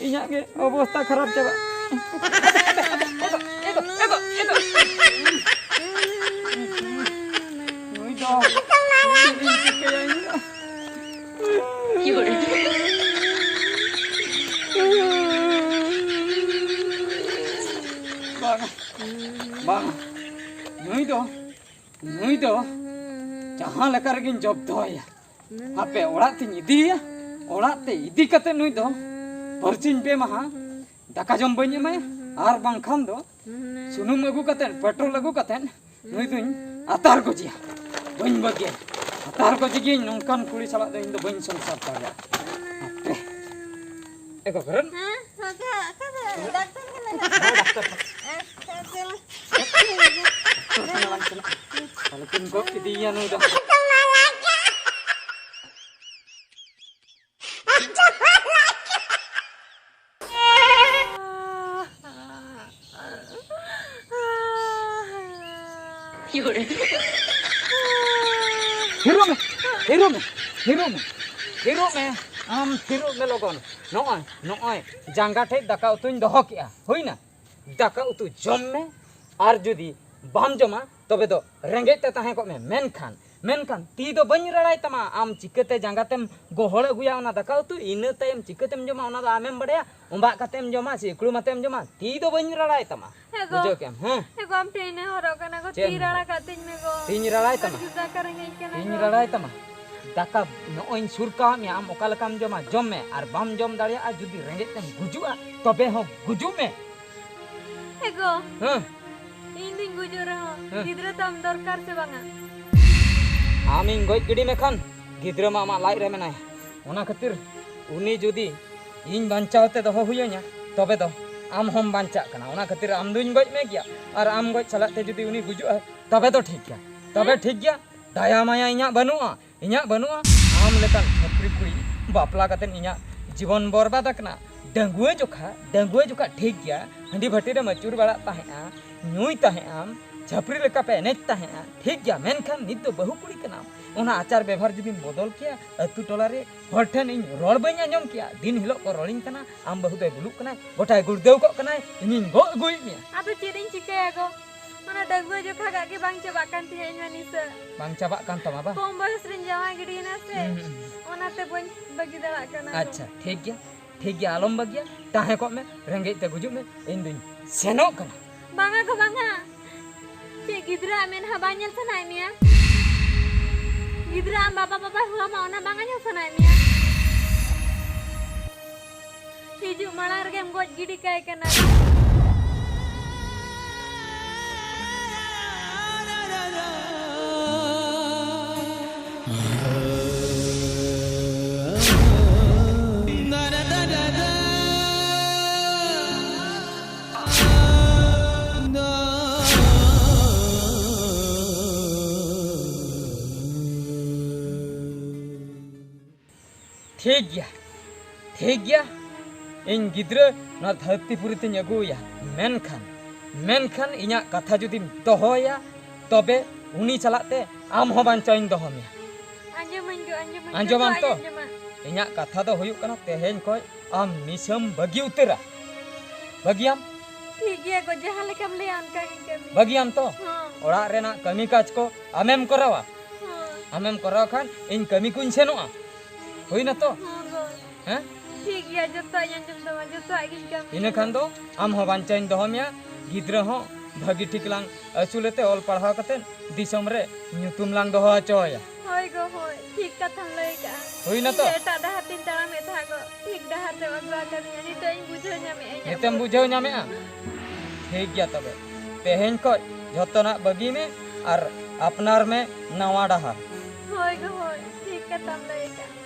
ᱤᱧᱟᱹᱜ ᱜᱮ ᱚᱵᱚᱥᱛᱟ ᱠᱷᱟᱨᱟᱯ ᱪᱟᱵᱟᱜ᱾ ᱱᱩᱭ ᱫᱚ ᱪᱮᱫ ᱤᱧ ᱪᱤᱠᱟᱹᱭᱟ ᱤᱧ ᱫᱚ? ᱵᱟᱝ, ᱵᱟᱝ, ᱱᱩᱭ ᱫᱚ, ᱱᱩᱭ ᱫᱚ ᱡᱟᱦᱟᱸ ᱞᱮᱠᱟ ᱨᱮᱜᱮᱧ ᱡᱚᱵᱫᱚᱭᱟ᱾ ᱦᱟᱯᱮ, ᱚᱲᱟᱜ ᱛᱤᱧ ᱤᱫᱤᱭᱮᱭᱟ᱾ ᱚᱲᱟᱜ ᱛᱮ ᱤᱫᱤ ᱠᱟᱛᱮ ᱱᱩᱭ ᱫᱚ ᱵᱟᱨᱥᱤᱧ ᱯᱮ ᱢᱟᱦᱟ ᱫᱟᱠᱟ ᱡᱚᱢ ᱵᱟᱹᱧ ᱮᱢᱟᱭᱟ, ᱟᱨ ᱵᱟᱝᱠᱷᱟᱱ ᱫᱚ ᱥᱩᱱᱩᱢ ᱟᱹᱜᱩ ᱠᱟᱛᱮᱫ, ᱯᱮᱴᱨᱳᱞ ᱟᱹᱜᱩ ᱠᱟᱛᱮᱫ ᱱᱩᱭ ᱫᱩᱧ ᱟᱛᱟᱨ ᱜᱚᱡᱮᱭᱟ᱾ ᱵᱟᱹᱧ ᱵᱟᱹᱜᱤᱭᱟ, ᱟᱛᱟᱨ ᱜᱚᱡᱮ ᱜᱤᱭᱟᱹᱧ᱾ ᱱᱚᱝᱠᱟᱱ ᱠᱩᱲᱤ ᱥᱟᱞᱟᱜ ᱫᱚ ᱤᱧ ᱫᱚ ᱵᱟᱹᱧ ᱥᱚᱝᱥᱟᱨ ᱫᱟᱲᱮᱭᱟᱜᱼᱟ᱾ ᱦᱟᱯᱮ᱾ ᱮ ᱜᱚᱜᱚᱨᱮᱱ᱾ ᱦᱮᱸ, ᱦᱚᱸ, ᱚᱠᱟ, ᱚᱠᱟ ᱫᱚ? ᱰᱟᱠᱛᱟᱨ ᱠᱷᱟᱱᱟ᱾ ᱦᱮᱸ, ᱰᱟᱠᱛᱟᱨ ᱠᱷᱟᱱᱟ᱾ ᱟᱪᱪᱷᱟ, ᱪᱚᱞᱚ᱾ ᱵᱟᱝ ᱪᱟᱞᱟᱜ᱾ ᱛᱟᱦᱞᱮ ᱠᱤᱱ ᱜᱚᱜ ᱤᱫᱤᱭᱮᱭᱟ ᱱᱩᱭ ᱫᱚ᱾ ᱛᱷᱤᱨᱚᱜ ᱢᱮ, ᱛᱷᱤᱨᱚᱜ ᱢᱮ, ᱛᱷᱤᱨᱚᱜ ᱢᱮ, ᱛᱷᱤᱨᱚᱜ ᱢᱮ, ᱟᱢ ᱛᱷᱤᱨᱚᱜ ᱢᱮ ᱞᱚᱜᱚᱱ᱾ ᱱᱚᱜᱼᱚᱭ, ᱱᱚᱜᱼᱚᱭ ᱡᱟᱸᱜᱟ ᱴᱷᱮᱡ ᱫᱟᱠᱟ ᱩᱛᱩᱧ ᱫᱚᱦᱚ ᱠᱮᱜᱼᱟ, ᱦᱩᱭᱱᱟ? ᱫᱟᱠᱟ ᱩᱛᱩ ᱡᱚᱢ ᱢᱮ, ᱟᱨ ᱡᱩᱫᱤ ᱵᱟᱢ ᱡᱚᱢᱟ, ᱛᱚᱵᱮ ᱫᱚ ᱨᱮᱸᱜᱮᱡ ᱛᱮ ᱛᱟᱦᱮᱸ ᱠᱚᱜ ᱢᱮ᱾ ᱢᱮᱱᱠᱷᱟᱱ, ᱢᱮᱱᱠᱷᱟᱱ ᱛᱤ ᱫᱚ ᱵᱟᱹᱧ ᱨᱟᱲᱟᱭ ᱛᱟᱢᱟ᱾ ᱟᱢ ᱪᱤᱠᱟᱹᱛᱮ ᱡᱟᱸᱜᱟ ᱛᱮᱢ ᱜᱚᱦᱚᱲ ᱟᱹᱜᱩᱭᱟ ᱚᱱᱟ ᱫᱟᱠᱟ ᱩᱛᱩ? ᱤᱱᱟᱹ ᱛᱟᱭᱚᱢ ᱪᱤᱠᱟᱹᱛᱮᱢ ᱡᱚᱢᱟ ᱚᱱᱟ ᱫᱚ ᱟᱢᱮᱢ ᱵᱟᱲᱟᱭᱟ᱾ ᱚᱸᱵᱟᱜ ᱠᱟᱛᱮᱢ ᱡᱚᱢᱟ ᱥᱮ ᱤᱠᱲᱩᱢ ᱟᱛᱮᱢ ᱡᱚᱢᱟ, ᱛᱤ ᱫᱚ ᱵᱟᱹᱧ ᱨᱟᱲᱟᱭ ᱛᱟᱢᱟ᱾ ᱦᱮᱸ ᱜᱚ᱾ ᱵᱩᱡᱷᱟᱹᱣ ᱠᱮᱜᱼᱟᱢ? ᱦᱮᱸ᱾ ᱦᱮᱸ ᱜᱚ, ᱟᱢ ᱴᱷᱮᱱ ᱤᱧ ᱱᱮᱦᱚᱨᱚᱜ ᱠᱟᱱᱟ ᱜᱚ, ᱪᱮᱫ ᱛᱤ ᱮᱢ ᱨᱟᱲᱟ ᱠᱟᱜ ᱛᱤᱧ ᱢᱮ ᱜᱚ᱾ ᱛᱤᱧ ᱨᱟᱲᱟᱭ ᱛᱟᱢᱟ? ᱵᱟᱹᱜᱤ ᱫᱟᱠᱟ ᱨᱮᱸᱜᱮᱡ ᱠᱟᱱᱟ ᱛᱤᱧ ᱜᱚ᱾ ᱨᱟᱲᱟᱭ ᱛᱟᱢᱟ? ᱫᱟᱠᱟ ᱱᱚᱜᱼᱚᱭ ᱤᱧ ᱥᱩᱨ ᱠᱟᱣᱟᱫ ᱢᱮᱭᱟ, ᱟᱢ ᱚᱠᱟ ᱞᱮᱠᱟᱢ ᱡᱚᱢᱟ ᱡᱚᱢ ᱢᱮ, ᱟᱨ ᱵᱟᱢ ᱡᱚᱢ ᱫᱟᱲᱮᱭᱟᱜᱼᱟ, ᱡᱩᱫᱤ ᱨᱮᱸᱜᱮᱡ ᱛᱮᱢ ᱜᱩᱡᱩᱜᱼᱟ ᱛᱚᱵᱮ ᱦᱚᱸ ᱜᱩᱡᱩᱜ ᱢᱮ᱾ ᱮ ᱜᱚ, ᱦᱮᱸ᱾ ᱤᱧ ᱫᱩᱧ ᱜᱩᱡᱩᱜ ᱨᱮᱦᱚᱸ ᱦᱮᱸ᱾ ᱜᱤᱫᱽᱨᱟᱹ ᱛᱟᱢ ᱫᱚᱨᱠᱟᱨ ᱥᱮ ᱵᱟᱝᱟ? ᱟᱢᱤᱧ ᱜᱚᱡ ᱜᱤᱰᱤ ᱢᱮᱠᱷᱟᱱ ᱜᱤᱫᱽᱨᱟᱹ ᱢᱟ ᱟᱢᱟᱜ ᱞᱟᱡ ᱨᱮ ᱢᱮᱱᱟᱭᱟ᱾ ᱚᱱᱟ ᱠᱷᱟᱹᱛᱤᱨ ᱩᱱᱤ ᱡᱩᱫᱤ ᱤᱧ ᱵᱟᱧᱪᱟᱣ ᱛᱮ ᱫᱚᱦᱚ ᱦᱩᱭᱟᱹᱧᱟ, ᱛᱚᱵᱮ ᱫᱚ ᱟᱢ ᱦᱚᱸᱢ ᱵᱟᱧᱪᱟᱜ ᱠᱟᱱᱟ᱾ ᱚᱱᱟ ᱠᱷᱟᱹᱛᱤᱨ ᱟᱢ ᱫᱩᱧ ᱜᱚᱡ ᱢᱮ ᱜᱮᱭᱟ, ᱟᱨ ᱟᱢ ᱜᱚᱡ ᱥᱟᱞᱟᱜ ᱛᱮ ᱡᱩᱫᱤ ᱩᱱᱤ ᱜᱩᱡᱩᱜᱼᱟᱭ, ᱛᱚᱵᱮ ᱫᱚ ᱴᱷᱤᱠ ᱜᱮᱭᱟ, ᱛᱚᱵᱮ ᱦᱮᱸ? ᱴᱷᱤᱠ ᱜᱮᱭᱟ᱾ ᱫᱟᱭᱟ ᱢᱟᱭᱟ ᱤᱧᱟᱹᱜ ᱵᱟᱹᱱᱩᱜᱼᱟ, ᱤᱧᱟᱹᱜ ᱵᱟᱹᱱᱩᱜᱼᱟ᱾ ᱟᱢ ᱞᱮᱠᱟᱱ ᱪᱷᱟᱹᱯᱨᱤ ᱠᱩᱲᱤ ᱵᱟᱯᱞᱟ ᱠᱟᱛᱮ ᱤᱧᱟᱹᱜ ᱡᱤᱵᱚᱱ ᱵᱚᱨᱵᱟᱫ ᱟᱠᱟᱱᱟ᱾ ᱰᱟᱺᱜᱩᱣᱟᱹ ᱡᱚᱠᱷᱟ, ᱰᱟᱺᱜᱩᱣᱟᱹ ᱡᱚᱠᱷᱟ ᱴᱷᱤᱠ ᱜᱮᱭᱟ, ᱦᱟᱺᱰᱤ ᱵᱷᱟᱹᱴᱤ ᱨᱮᱢ ᱟᱹᱪᱩᱨ ᱵᱟᱲᱟᱜ ᱛᱟᱦᱮᱸᱜᱼᱟ, ᱧᱩᱭ ᱛᱟᱦᱮᱸᱜ ᱟᱢ, ᱪᱷᱟᱹᱯᱨᱤ ᱞᱮᱠᱟ ᱯᱮ ᱮᱱᱮᱡ ᱛᱟᱦᱮᱸᱜᱼᱟ, ᱴᱷᱤᱠ ᱜᱮᱭᱟ, ᱢᱮᱱᱠᱷᱟᱱ ᱱᱤᱛ ᱫᱚ ᱵᱟᱹᱦᱩ ᱠᱩᱲᱤ ᱠᱟᱱᱟᱢ᱾ ᱚᱱᱟ ᱟᱪᱟᱨ ᱵᱮᱵᱷᱟᱨ ᱡᱩᱫᱤᱢ ᱵᱚᱫᱚᱞ ᱠᱮᱭᱟ, ᱟᱹᱛᱩ ᱴᱚᱞᱟ ᱨᱮ ᱦᱚᱲ ᱴᱷᱮᱱ ᱤᱧ ᱨᱚᱲ ᱵᱟᱹᱧ ᱟᱸᱡᱚᱢ ᱠᱮᱭᱟ᱾ ᱫᱤᱱ ᱦᱤᱞᱳᱜ ᱠᱚ ᱨᱚᱲᱤᱧ ᱠᱟᱱᱟ, ᱟᱢ ᱵᱟᱹᱦᱩ ᱫᱚᱭ ᱵᱩᱞᱩᱜ ᱠᱟᱱᱟᱭ, ᱜᱚᱴᱟᱭ ᱜᱩᱲᱫᱟᱹᱣ ᱠᱚᱜ ᱠᱟᱱᱟᱭ, ᱤᱧᱤᱧ ᱜᱚᱜ ᱟᱹᱜᱩᱭᱮᱫ ᱢᱮᱭᱟ᱾ ᱟᱫᱚ ᱪᱮᱫ ᱤᱧ ᱪᱤᱠᱟᱹᱭᱟ ᱜᱚ? ᱚᱱᱟ ᱰᱟᱺᱜᱩᱣᱟᱹ ᱡᱚᱠᱷᱟ ᱜᱟᱜ ᱜᱮ ᱵᱟᱝ ᱪᱟᱵᱟᱜ ᱠᱟᱱ ᱛᱤᱧᱟᱹ ᱤᱧ ᱢᱟ ᱱᱤᱥᱟᱹ᱾ ᱵᱟᱝ ᱪᱟᱵᱟᱜ ᱠᱟᱱ ᱛᱟᱢᱟ ᱵᱟ? ᱠᱚᱢ ᱵᱚᱭᱚᱥ ᱨᱤᱧ ᱡᱟᱶᱟᱭ ᱜᱤᱰᱤᱭᱮᱱᱟ ᱥᱮ, ᱦᱩᱸ, ᱦᱩᱸ, ᱦᱩᱸ᱾ ᱚᱱᱟᱛᱮ ᱵᱟᱹᱧ ᱵᱟᱹᱜᱤ ᱫᱟᱲᱮᱭᱟᱜ ᱠᱟᱱᱟ ᱜᱚ᱾ ᱟᱪᱪᱷᱟ, ᱴᱷᱤᱠ ᱜᱮᱭᱟ, ᱴᱷᱤᱠ ᱜᱮᱭᱟ, ᱟᱞᱚᱢ ᱵᱟᱹᱜᱤᱭᱟ, ᱛᱟᱦᱮᱸ ᱠᱚᱜ ᱢᱮ, ᱨᱮᱸᱜᱮᱡ ᱛᱮ ᱜᱩᱡᱩᱜ ᱢᱮ, ᱤᱧ ᱫᱩᱧ ᱥᱮᱱᱚᱜ ᱠᱟᱱᱟ᱾ ᱵᱟᱝᱟ ᱜᱚ, ᱵᱟᱝᱟ᱾ ᱪᱮᱫ ᱜᱤᱫᱽᱨᱟᱹᱣᱟᱜ ᱢᱮᱫᱦᱟ ᱵᱟᱝ ᱧᱮᱞ ᱥᱟᱱᱟᱭᱮᱫ ᱢᱮᱭᱟ? ᱜᱤᱫᱽᱨᱟᱹ ᱟᱢ ᱵᱟᱵᱟ ᱵᱟᱵᱟᱭ ᱦᱚᱦᱚᱣᱟᱢᱟ, ᱚᱱᱟ ᱵᱟᱝ ᱟᱸᱡᱚᱢ ᱥᱟᱱᱟᱭᱮᱫ ᱢᱮᱭᱟ? ᱦᱤᱡᱩᱜ ᱢᱟᱲᱟᱝ ᱨᱮᱜᱮᱢ ᱜᱚᱡ ᱜᱤᱰᱤ ᱠᱟᱭ ᱠᱟᱱᱟ᱾ ᱴᱷᱤᱠ ᱜᱮᱭᱟ, ᱴᱷᱤᱠ ᱜᱮᱭᱟ, ᱤᱧ ᱜᱤᱫᱽᱨᱟᱹ ᱱᱚᱣᱟ ᱫᱷᱟᱹᱨᱛᱤ ᱯᱩᱨᱤ ᱛᱤᱧ ᱟᱹᱜᱩᱭᱟ, ᱢᱮᱱᱠᱷᱟᱱ, ᱢᱮᱱᱠᱷᱟᱱ ᱤᱧᱟᱹᱜ ᱠᱟᱛᱷᱟ ᱡᱩᱫᱤᱢ ᱫᱚᱦᱚᱭᱟ, ᱛᱚᱵᱮ ᱩᱱᱤ ᱥᱟᱞᱟᱜ ᱛᱮ ᱟᱢ ᱦᱚᱸ ᱵᱟᱧᱪᱟᱣᱤᱧ ᱫᱚᱦᱚ ᱢᱮᱭᱟ᱾ ᱟᱸᱡᱚᱢᱟᱹᱧ ᱜᱚ, ᱟᱸᱡᱚᱢᱟᱹᱧ, ᱟᱸᱡᱚᱢᱟᱢ ᱡᱚᱛᱚᱣᱟᱜ ᱛᱚ? ᱤᱧ ᱟᱸᱡᱚᱢᱟ᱾ ᱤᱧᱟᱹᱜ ᱠᱟᱛᱷᱟ ᱫᱚ ᱦᱩᱭᱩᱜ ᱠᱟᱱᱟ, ᱛᱮᱦᱮᱧ ᱠᱷᱚᱱ ᱟᱢ ᱱᱤᱥᱟᱹᱢ ᱵᱟᱹᱜᱤ ᱩᱛᱟᱹᱨᱟ᱾ ᱵᱟᱹᱜᱤᱭᱟᱢ? ᱴᱷᱤᱠ ᱜᱮᱭᱟ ᱜᱚ, ᱡᱟᱦᱟᱸ ᱞᱮᱠᱟᱢ ᱞᱟᱹᱭᱟ ᱚᱱᱠᱟ ᱜᱤᱧ ᱠᱟᱹᱢᱤᱭᱟ᱾ ᱵᱟᱹᱜᱤᱭᱟᱢ ᱛᱚ? ᱦᱚᱸ᱾ ᱚᱲᱟᱜ ᱨᱮᱱᱟᱜ ᱠᱟᱹᱢᱤ ᱠᱟᱡᱽ ᱠᱚ ᱟᱢᱮᱢ ᱠᱚᱨᱟᱣᱟ? ᱦᱚᱸ᱾ ᱟᱢᱮᱢ ᱠᱚᱨᱟᱣ ᱠᱷᱟᱱ ᱤᱧ ᱠᱟᱹᱢᱤ ᱠᱚᱧ ᱥᱮᱱᱚᱜᱼᱟ᱾ ᱦᱩᱭᱱᱟ ᱛᱚ? ᱦᱚᱸ ᱜᱚ᱾ ᱦᱮᱸ? ᱴᱷᱤᱠ ᱜᱮᱭᱟ, ᱡᱚᱛᱚᱣᱟᱜ ᱤᱧ ᱟᱸᱡᱚᱢ ᱛᱟᱢᱟ, ᱡᱚᱛᱚᱣᱟᱜ ᱜᱤᱧ ᱠᱟᱹᱢᱤᱭᱟ᱾ ᱤᱱᱟᱹ ᱠᱷᱟᱱ ᱫᱚ ᱟᱢ ᱦᱚᱸ ᱵᱟᱧᱪᱟᱣᱤᱧ ᱫᱚᱦᱚ ᱢᱮᱭᱟ, ᱜᱤᱫᱽᱨᱟᱹ ᱦᱚᱸ ᱵᱷᱟᱹᱜᱤ ᱴᱷᱤᱠ ᱞᱟᱝ ᱟᱹᱥᱩᱞᱮᱛᱮ ᱚᱞ ᱯᱟᱲᱦᱟᱣ ᱠᱟᱛᱮᱫ ᱫᱤᱥᱚᱢ ᱨᱮ ᱧᱩᱛᱩᱢ ᱞᱟᱝ ᱫᱚᱦᱚ ᱦᱚᱪᱚ ᱟᱭᱟ᱾ ᱦᱳᱭ ᱜᱚ, ᱦᱳᱭ, ᱴᱷᱤᱠ ᱠᱟᱛᱷᱟᱢ ᱞᱟᱹᱭ ᱠᱟᱜᱼᱟ᱾ ᱦᱩᱭᱱᱟ ᱛᱚ? ᱤᱧ ᱫᱚ ᱮᱴᱟᱜ ᱰᱟᱦᱟᱨ ᱛᱮᱧ ᱛᱟᱲᱟᱢᱮᱫ ᱛᱟᱦᱮᱸᱫ ᱜᱚ, ᱴᱷᱤᱠ ᱰᱟᱦᱟᱨ ᱛᱮᱢ ᱟᱹᱜᱩ ᱟᱠᱟᱫᱤᱧᱟ, ᱱᱤᱛᱚᱜ ᱤᱧ ᱵᱩᱡᱷᱟᱹᱣ ᱧᱟᱢᱮᱫᱼᱟ ᱤᱧᱟᱹᱜ ᱱᱤᱛᱮᱢ ᱵᱷᱩᱞ᱾ ᱵᱩᱡᱷᱟᱹᱣ ᱧᱟᱢᱮᱫᱼᱟ? ᱴᱷᱤᱠ ᱜᱮᱭᱟ ᱛᱚᱵᱮ, ᱛᱮᱦᱮᱧ ᱠᱷᱚᱡ ᱡᱷᱚᱛᱚᱱᱟᱜ ᱵᱟᱹᱜᱤ ᱢᱮ ᱟᱨ ᱟᱯᱱᱟᱨ ᱢᱮ ᱱᱟᱣᱟ ᱰᱟᱦᱟᱨ᱾ ᱦᱳᱭ ᱜᱚ, ᱦᱳᱭ, ᱴᱷᱤᱠ ᱠᱟᱛᱷᱟᱢ ᱞᱟᱹᱭ ᱠᱟᱜᱼᱟ᱾